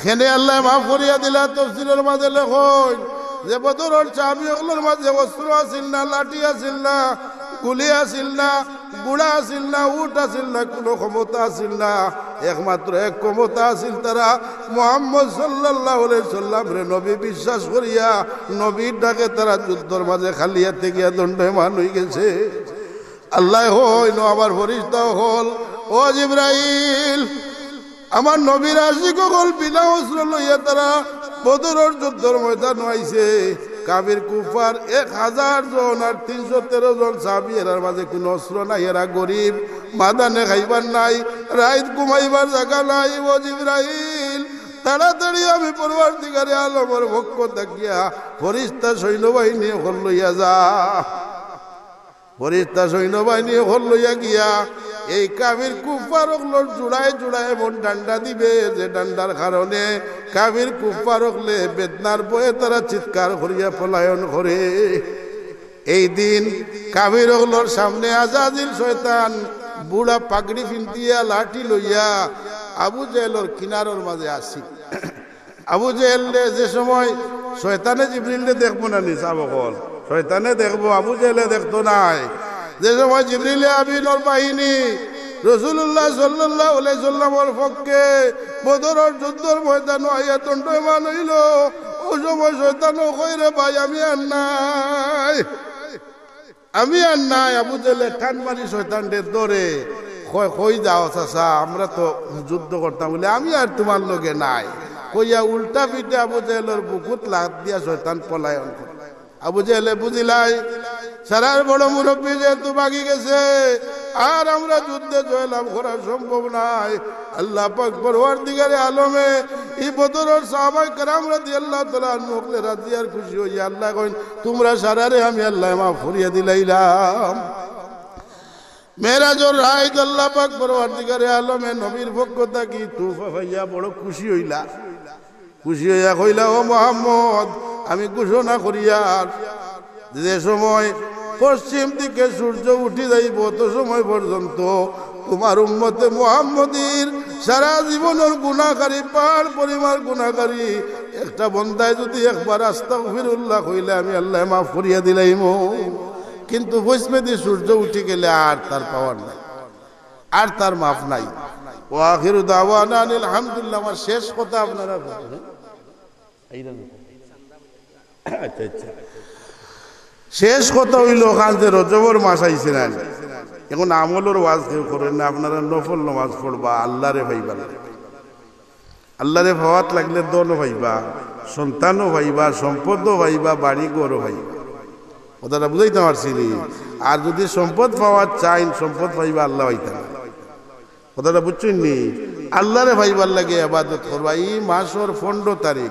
কেনে আল্লায় মাফ করিয়া দিলা, তফসিরর মাঝে লেখইন যে বদরর সাহাবী অকলর মাঝে অস্ত্র আছিল না, লাঠি আছিল না, গুলি আছিল না, ঘোড়া আছিল না, উট আছিল না, কুনু ক্ষমতা আছিল না। একমাত্র এক ক্ষমতা আছিল, তারা মুহাম্মদ সাল্লাল্লাহু আলাইহি সাল্লামরে নবী বিশ্বাস করিয়া নবীর ডাকে তারা যুদ্ধর মাঝে খালি আতে গিয়া দণ্ডয়মান অইগেছে। আল্লায় কইন, "ও আমার ফিরিস্তা অকল, ও জিব্রাইল, আমার নবীর আশিক অকল বিনা অস্ত্র লইয়া তারা বদরর যুদ্ধর ময়দানো আইছে।" কাফির কুফার এক হাজার জন আর তিনশো তেরো জন সাহাবী, এরার মাঝে কুনু অস্ত্র নাই, এরা গরিব, মাদানে খাইবার নাই, রাইত ঘুমাইবার জাগা নাই। ও জিব্রাইল, তাড়াতাড়ি আমি পরওয়ারদিগারে আলমর পক্ষ থাকিয়া ফিরিস্তা সৈন্যবাহিনী অকল লইয়া যা। ফিরিস্তা সৈন্যবাহিনী অকল লইয়া গিয়া এই কাফির কুফফার অকলর জুড়ায় জুড়ায় এমন ডান্ডা দিবে যে ডান্ডার কারণে কাফির কুফফার অকলে বেদনার ভয়ে তারা চিৎকার করিয়া পলায়ন করে। এই দিন কাফির অকলর সামনে আজাজিল শয়তান বুড়া পাগড়ি ফিন্দিয়া লাঠি লইয়া আবু জেহেলর কিনারর মাঝে আসি। আবু জেহেলরে যে সময় শয়তানে জিবরিলরে দেখবো না নি, সাব অকল, শয়তানে দেখবো, আবু জেহেলে দেখতো নায়। যে সময় জিবরিলে আমিনর বাহিনী রাসূলুল্লাহ সাল্লাল্লাহু আলাইহি সাল্লামর পক্ষে বদরর যুদ্ধর ময়দানো আইয়া দণ্ডায়মান অইলো, অউ সময় শয়তানও কয়, "রে ভাই, আমি আর নাই।" আমি আর নাই, আবু জেহেলে টান মারি শয়তানরে ধরে, কয়, "কই যাও চাচা, আমরা তো যুদ্ধ করতাম।" বলে, "আমি আর তুমার লগে নাই।" কইয়া উল্টা পিঠে আবু জেহেলর বুকুত লাত দিয়া শয়তান পলায়ন করে। আবু জেহেলে বুঝিলাই, সারার বড় মুরব্বি যেহেতু ভাগি গেছে, আর আমরা যুদ্ধে জয়লাভ করা সম্ভব নায়। আল্লাহ পাক পরওয়ারদিগারে আলমে ই বদরর সাহাবায়ে কেরাম রাদিয়াল্লাহু তাআলা আনহু অকলে রাজি আর খুশি অইয়া আল্লায় কইন, "তুমরা সারারে আমি আল্লায় মাফ করিয়া দিলাইলাম।" মেরাজর রাইত আল্লাহ পাক পরওয়ারদিগারে আলমে নবীর পক্ষ থাকি তুফা পাইয়া বড় খুশি অইলা। খুশি অইয়া কইলা, "ও মোহাম্মদ, আমি ঘোষণা করিয়ার, যে সময় পশ্চিম দিকে সূর্য উঠি যাইবো, অত সময় পর্যন্ত তুমার উম্মতে মুহাম্মদীর সারা জীবনর গুনাহগারি, পাহাড় পরিমাণ গুনাহগারি, একটা বন্দায় যুদি একবার আস্তাগফিরুল্লাহ কইলে আমি আল্লায় মাফ করিয়া দিলাইমু। কিন্তু পশ্চিমেদি সূর্য উঠি গেলে আর তার পাওয়ার নাই, আর তার মাফ নাই।" ওয়া আখিরু দাওয়ানা আনিল হামদুলিল্লাহ। আমার শেষ কথা আপনারা, আচ্ছা, আচ্ছা, শেষ কথা অইলো, অখান যে রজবর মাস আইছে না, এখন আমলর ওয়াজ কেউ করইন না, আপনারা নফল নমাজ পড়বা, আল্লারে পাইবা না। আল্লারে পাওয়াত লাগলে ধনও পাইবা, সন্তানও পাইবা, সম্পদও পাইবা, বাড়ি ঘরও পাইবা। কথাটা বুঝাইতাম পারছি নি? আর যুদি সম্পদ পাওয়াত চাইন, সম্পদ পাইবা, আল্লা পাইতা না। কথাটা বুঝছইন নি? আল্লারে পাইবার লাগি ইবাদত করবা। ই মাসর পনরো তারিখ,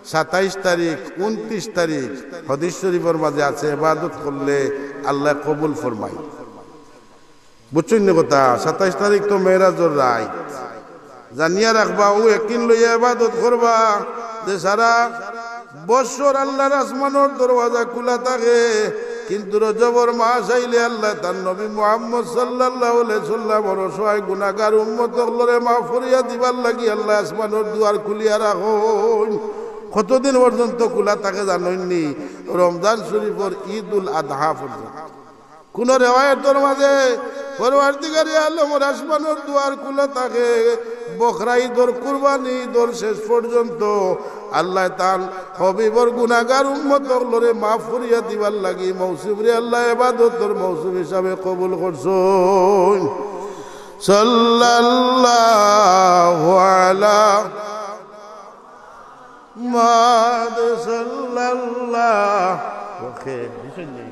সাতাইশ তারিখ, ঊনত্রিশ তারিখ, হাদিস শরীফর মাঝে আছে, ইবাদত করলে আল্লায় কবুল ফরমাইন। বুঝছইন নি কথা? সাতাইশ তারিখ তো মেরাজর রাইত। জানিয়া রাখবা, অউ একিন লইয়া ইবাদত করবা যে সারা বছর আল্লার আসমানর দরওয়াজা খুলা থাকে, কিন্তু রজবর মাস আইলে আল্লায় তান নবী মুহাম্মদ সাল্লাল্লাহু আলাইহি সাল্লামর অসহায় গুনাহগার উম্মত অকলরে মাফ করিয়া দিবার লাগি আল্লায় আসমানর দুয়ার খুলিয়া রাখইন। কতদিন পর্যন্ত খুলা থাকে জানইন নি? রমজান শরীফর ঈদুল আদহা পর্যন্ত। কুনু রেওয়ায়েতর মাঝে পরওয়ারদিগারে আলমর আসমানর দুয়ার খুলা থাকে বকরা ঈদর, কুরবানি ঈদর শেষ পর্যন্ত। আল্লায় তান হাবিবর গুনাহগার উম্মত অকলরে মাফ করিয়া দিবার লাগি মৌসুমরে আল্লায় ইবাদতর মৌসুম হিসাবে কবুল করছইন। সাল্লাল্লাহু আলা মুহাম্মদ সাল্লাল্লাহু, ওকে, দিছেন নি?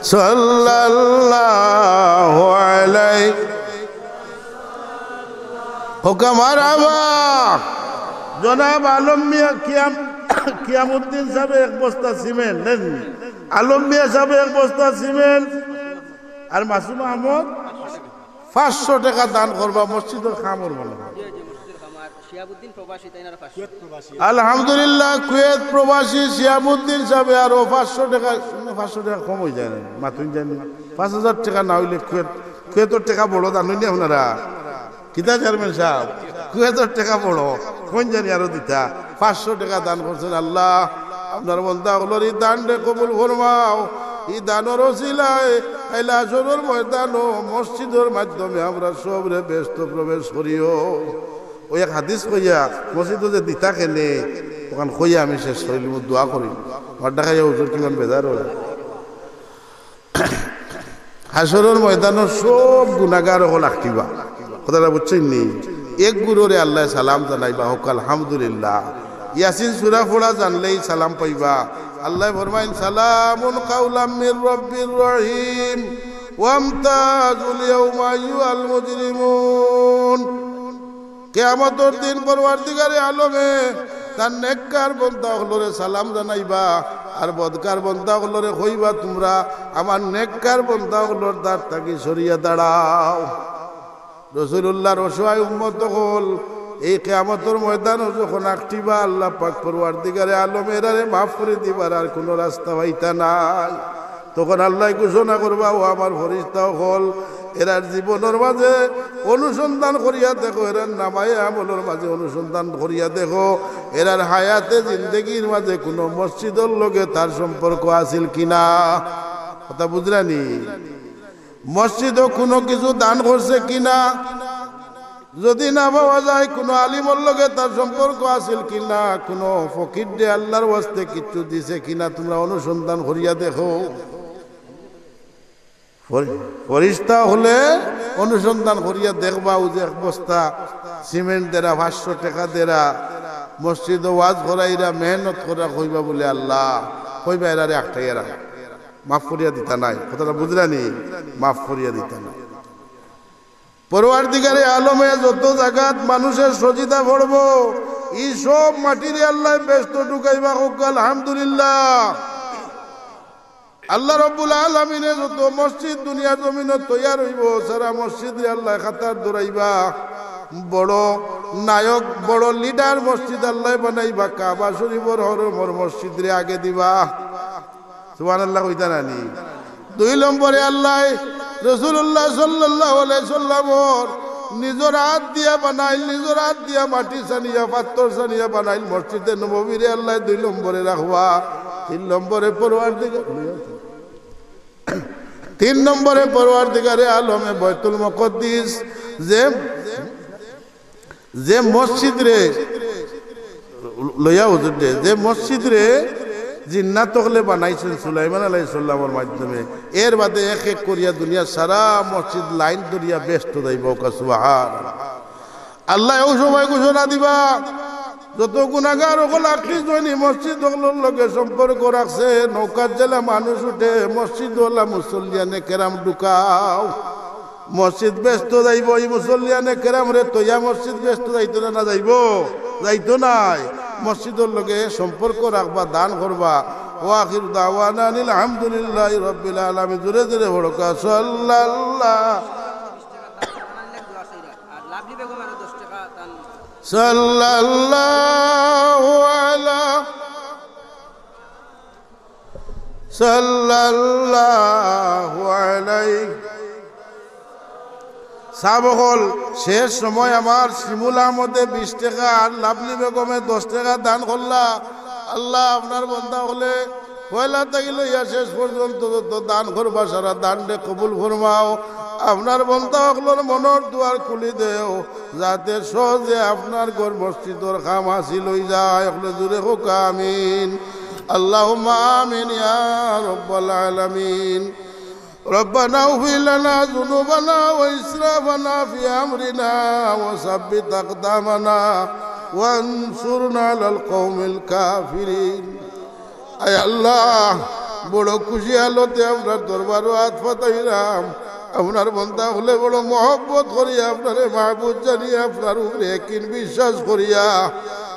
সাল্লাল্লাহু আলাইহি। হোক মারহাবা। জনাব আলম মিয়া কিয়াম-, কিয়ামুদ্দিন সাবে এক বস্তা সিমেন্ট নেন। আলম মিয়া সাবে এক বস্তা সিমেন্ট। আর মাসুম আহমদ পাঁচশো টেকা দান করবা, মসজিদর কামর মনে অয়। শিহাবুদ্দিন প্রবাসী, তাইন আরো পাঁচশো। আলহামদুলিল্লাহ, কুয়েত প্রবাসী শিহাবুদ্দিন সাবে আরো পাঁচশো টেকা, পাঁচশো টেকা কম অইযায় না, মাতুন জানি, পাঁচ হাজার টেকা না অইলে কুয়েত, কুয়েতর টেকা বড় জানইন নি আপনারা? কিতা চেয়ারম্যান সাব, কুয়েতর টেকা বড়, কুন জানি আরো দিতা। পাঁচশো টেকা দান করছইন। আল্লাহ, আপনার বন্দা অকলর ই দানরে কবুল ফরমাও। ই দানর উছিলায় কাইল হাশরর ময়দানো মসজিদর মাধ্যমে আমরা সবরে বেহেস্তো প্রবেশ করিও। অউ এক হাদিস কইয়া মসজিদো যে দিতা কেনে, অখান কইয়া আমি শেষ করিলিমু, দোয়া করি। আমার ডাকাইয়া হুজুর কিমান বেজার অয়। হাশরর ময়দানো সব গুনাগার অকল আটকিবা। কথাটা বুঝছইন নি? এক গুরুরে আল্লায় সালাম জানাইবা, হোক আলহামদুলিল্লাহ। ইয়াসিন সূরা পড়া জানলেই সালাম পাইবা। আল্লায় ফরমাইন, "সালামুন কাওলাম মির রাব্বির রহিম, ওয়ামতাজুল ইয়াউমা আইয়ুহাল মুজরিমুন।" কিয়ামতর দিন পরওয়ারদিগারে আলমে তার নেককার বন্দা অকলরে সালাম জানাইবা, আর বদকার বন্দা অকলরে কইবা, "তুমরা আমার নেককার বন্দা অকলর দ্বার থাকি সরিয়া দাঁড়াও।" রসুলুল্লাহর অসহায় উম্মত অকল এই কিয়ামতর ময়দানো যখন আটকিবা, আল্লাহ পাক পরওয়ারদিগারে আলমে এরারে মাফ করি দিবার আর কুনু রাস্তা পাইতা নায়। তখন আল্লায় ঘোষণা করবা, "ও আমার ফিরিস্তা অকল, এরার জীবনর মাঝে অনুসন্ধান করিয়া দেখো, এরার নামায়ে আমলর মাঝে অনুসন্ধান করিয়া দেখো, এরার হায়াতে জিন্দেগির মাঝে কুনু মসজিদর লগে তার সম্পর্ক আছিল কিনা?" কথা বুঝরানি? মসজিদো কুনু কিছু দান করছে কিনা? যদি না পাওয়া যায়, কুনু আলিমর লগে তার সম্পর্ক আছিল কিনা, কুনু ফকিররে আল্লাহর ওয়াস্তে কিছু দিছে কিনা, তুমরা অনুসন্ধান করিয়া দেখো। ফরি-, ফিরিস্তা অকলে অনুসন্ধান করিয়া দেখবা, অউ যে এক বস্তা সিমেন্ট দেরা, পাঁচশো টেকা দেরা, মসজিদো ওয়াজ করাইরা, মেহনত করা, কইবা বুলে, "আল্লাহ," কইবা, "এরারে আটকাইয়া রাখো, মাফ করিয়া দিতা নায়।" কথাটা বুঝরানি? মাফ করিয়া দিতা নায়। পরওয়ারদিগারে আলমে যত জাগাত মানুষের সজিদা পড়বো, ই সব মাটিরে আল্লায় বেহেস্তো ঢুকাইবা, কউক্কা আলহামদুলিল্লাহ। আল্লাহ রব্বুল আলামিনে যত মসজিদ দুনিয়ার জমিনো তৈয়ার অইবো, সারা মসজিদরে আল্লায় কাতার ধরাইবা। বড় নায়ক, বড় লিডার মসজিদ আল্লায় বানাইবা, কাবা শরীফর হরমর মসজিদরে আগে দিবা। সুবহানাল্লাহ কইতা নানি? দুই নম্বরে আল্লায় রসুলুল্লাহ সাল্লাল্লাহু আলাইহি সাল্লামর নিজর আত দিয়া বানাইল, নিজর আত দিয়া মাটি ছানিয়া, পাত্থর ছানিয়া বানাইল মসজিদে নববীরে আল্লায় দুই নম্বরে রাখবা। তিন নম্বরে পরওয়ারদিগার, তিন নম্বরে পরওয়ারদিগারে আলমে বায়তুল মুকাদ্দিস, যে যে মসজিদরে, লইয়া হুজুররে, যে মসজিদরে জিন্নাত অকলে বানাইছইন সুলাইমান আলাইহিস সালামর মাধ্যমে, এর বাদে এক এক করিয়া দুনিয়ার সারা মসজিদ লাইন ধরিয়া বেহেস্তো যাইবো। কউক্কা সুবহানাল্লাহ। আল্লায় অউ সময় ঘোষণা দিবা, যত গুনাগার অকল আটকিছইন ই মসজিদ অকলর লগে সম্পর্ক রাখছে, নৌকাত যেলা মানুষ উঠে, মসজিদো অলা মুসল্লিয়ানে কেরাম ঢুকাও। মসজিদ বেহেস্তো যাইবো, ই মুসল্লিয়ানে কেরামরে থইয়া মসজিদ বেহেস্তো যাইতো না, না যাইবো? যাইতো নায়। মসজিদর লগে সম্পর্ক রাখবা, দান করবা। ওয়া আখিরু দাওয়ানা আনিল হামদুলিল্লাহি রাব্বিল আলামিন। জোরে জোরে পড়উক্কা, সাল্লাল্লাহু। সাল্লাল্লাহু আলা সাল্লাল্লাহু আলাইহি। সাব অকল, শেষ সময় আমার শিমুল আহমদে বিশ টেকা আর লাভলি বেগমে দশ টেকা দান করলা। আল্লাহ, আপনার বন্দা অকলে পয়লা থাকি লইয়া শেষ পর্যন্ত যত দান করবা, সারা দানরে কবুল ফরমাও। আপনার বন্দা অকলর মনর দুয়ার খুলি দেও, যাতে সহজে আপনার ঘর মসজিদর কাম হাসিল অই যায়। অকলে জোরে কউক্কা আমিন। আল্লাহুম্মা আমিন ইয়া রাব্বাল আলামিন। ربنا اغفر لنا ذنوبنا وإسرافنا في أمرنا وثبت أقدامنا وانصرنا على القوم الكافرين। আয় আল্লাহ, বড় খুশি হালতে আপনার দরবারো আত পাতাইরাম। আপনার বন্দা অকলে বড় মহব্বত করিয়া, আপনারে মাবুদ জানিয়া, আপনার উপরে একিন বিশ্বাস করিয়া,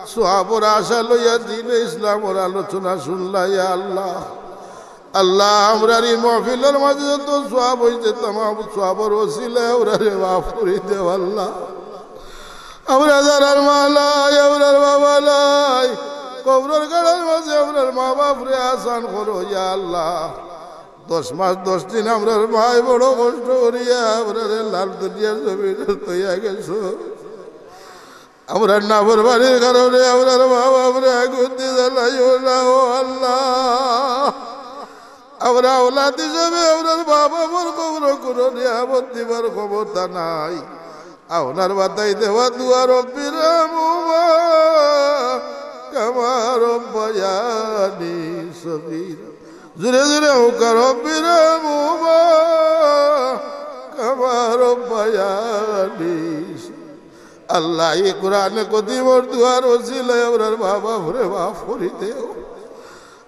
সওয়াবর আশা লইয়া দ্বীনে ইসলামর আলোচনা শুনলা, ইয়া আল্লাহ। আল্লাহ, আমরার ই মাহফিলর মাঝে যত সওয়াব অইছে, তামাম সওয়াবর উছিলায় আমরারে মাফ করি দেও আল্লাহ। আমরার যারার মা নাই, আমরার বাবা নাই, কবরর গাড়ার মাঝে আমরার মা বাপরে আসান করো, ইয়া আল্লাহ। দশ মাস দশ দিন আমরার মায় বড় কষ্ট করিয়া আমরারে লাল দুনিয়ার জমিনো থইয়া গেছো। আমরার নাফরমানির কারণে আমরার মা বাপরে আগুন দি জ্বালাইও না, ও আল্লাহ। আমরা আওলাদ হিসাবে আমরার মা বাপর কবরো কুনু নিয়ামত দিবার ক্ষমতা নাই। আপনার বাতাই দেওয়া দোয়া, رب ارحمهما كما ربياني صغيرا। জোরে জোরে কউক্কা, رب ارحمهما كما ربياني صغيرا। আল্লাহ, ই কোরআনে করিমর দোয়ার উছিলায় আমরার মা বাপরে মাফ করি দেও।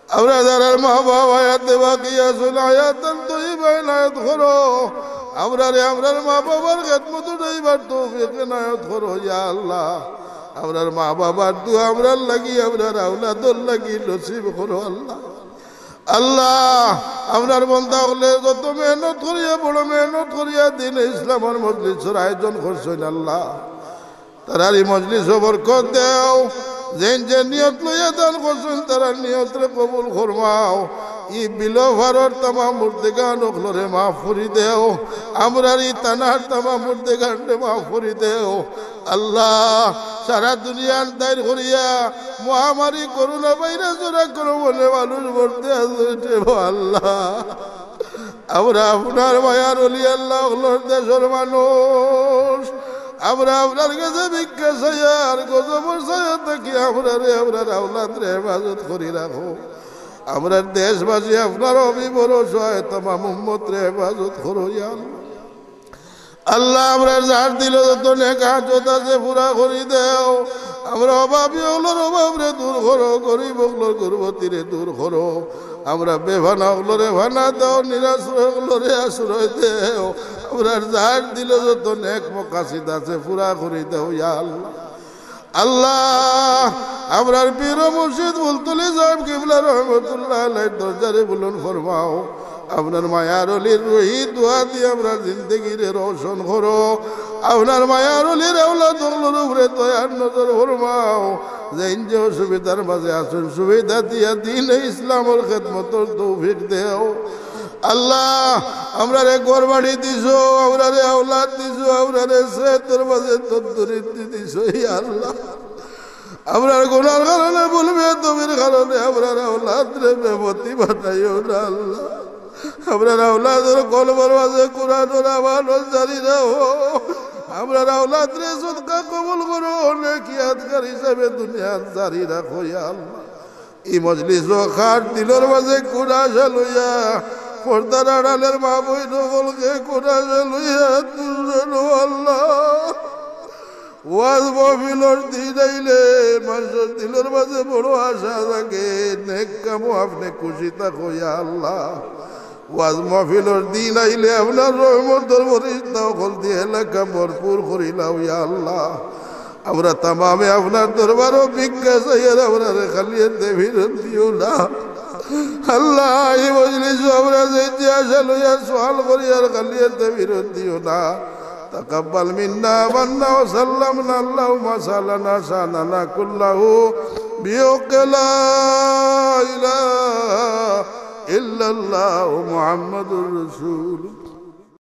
আমরার যারার মা বাপ হায়াতে বাকি আছইন, হায়াতান তৈয়বা এনায়েত করো। আমরারে আমরার মা বাবার খেদমতো যাইবার তৌফিক এনায়েত করো, ইয়া আল্লাহ। আমরার মা-বাবার দোয়া আমরার লাগি, আমরার আওলাদর লাগি নসিব করো আল্লাহ। আল্লাহ, আমরার বন্দা অকলে যত মেহনত করিয়া, বড় মেহনত করিয়া দ্বীনে ইসলামর মজলিসর আয়োজন করছইন আল্লাহ, তারার ই মজলিসো বরকত দেও। যেইন যে নিয়ত লইয়া দান করছইন, তারার নিয়তরে কবুল ফরমাও। ই বিলর পারর তামাম মুর্দেগান অকলরে মাফ করি দেও। আমরার ই থানার তামাম মুর্দেগানরে মাফ করি দেও। আল্লাহ, সারা দুনিয়াত দাইর করিয়া মহামারী করোনা ভাইরাসর আক্রমণে মানুষ মরতে আছে রে আল্লাহ। আমরা আপনার মায়ার অলি আল্লাহ, অকলর দেশর মানুষ। আমরা আপনার কাছে ভিক্ষা চাইয়ার, গজবর ছায়া থাকি আমরারে, আমরার আওলাদরে হেফাজত করি রাখো। আমরার দেশবাসী আপনার হবিবর অসহায় তামাম উম্মতরে হেফাজত করো ইয়া আল্লাহ। আল্লাহ, আমরার যার দিলো যত নেক হাজত আছে পুরা করি দেও। আমরা অভাবী অকলর অভাবরে দূর করো, গরিব অকলর গুরবতিরে দূর করো। আমরা বেফানা অকলরে ফানা দেও, নিরাশ্রয় অকলরে আশ্রয় দেও। আমরার যার দিলো যত নেক মকাসিদ আছে পুরা করি দেও ইয়া আল্লাহ। আল্লাহ, আমরার পীর ও মুর্শিদ ফুলতলি সাহেব কিবলা রহমতুল্লাহ আলাইহির দরজারে বুলন্দ ফরমাও। আপনার মায়ার অলির রুহি দোয়া দিয়া আমরার জিন্দেগিরে রোশন করো। আপনার মায়ার অলির আওলাদ অকলর উপরে দয়ার নজর ফরমাও। যেইন যে অসুবিধার মাঝে আছইন, সুবিধা দিয়া দ্বীনে ইসলামর খেদমতর তৌফিক দেও। আল্লাহ, আমরারে ঘর বাড়ি দিছো, আমরারে আওলাদ দিছো, আমরারে সেহতর মাঝে তন্দুরুস্তি দিছো, ইয়া আল্লাহ। আমরার গুনার কারণে, ভুল বেয়াদবির কারণে আমরার আওলাদরে বেপথি পাঠাইও না আল্লাহ। আমরার আওলাদর কলবর মাঝে কোরআনর আমানত জারি রাখো। আমরার আওলাদরে সদকা কবুল করো, নেক ইয়াদগার হিসাবে দুনিয়াত জারি রাখো ইয়া আল্লাহ। ই মজলিসো কার দিলর মাঝে কুন আশা লইয়া, পর্দার আড়ালের মা বইন অকলকে কুন আশা লইয়া তুলছইন ও আল্লাহ। ওয়াজ মাহফিলর দিন আইলে মানষর দিলর মাঝে বড় আশা জাগে, নেক কামো আপনে খুশি থাকো ইয়া আল্লাহ। ওয়াজ মাহফিলর দিন আইলে আপনার রহমতর ফিরিস্তা অকল দিয়া এলাকা ভরপুর করিলাও ইয়া আল্লাহ। আমরা তামামে আপনার দরবারো ভিক্ষা চাইয়ার, আমরারে খালি আতে ফিরত দিও না। আল্লাহ, ই মজলিসো আমরা যে যে আশা লইয়া সওয়াল করিয়ার, খালি আতে ফিরত দিও না। تقبل منا عملنا وسلمنا، اللهم سهل لنا شأننا كله بحق لا إله إلا الله محمد رسول الله.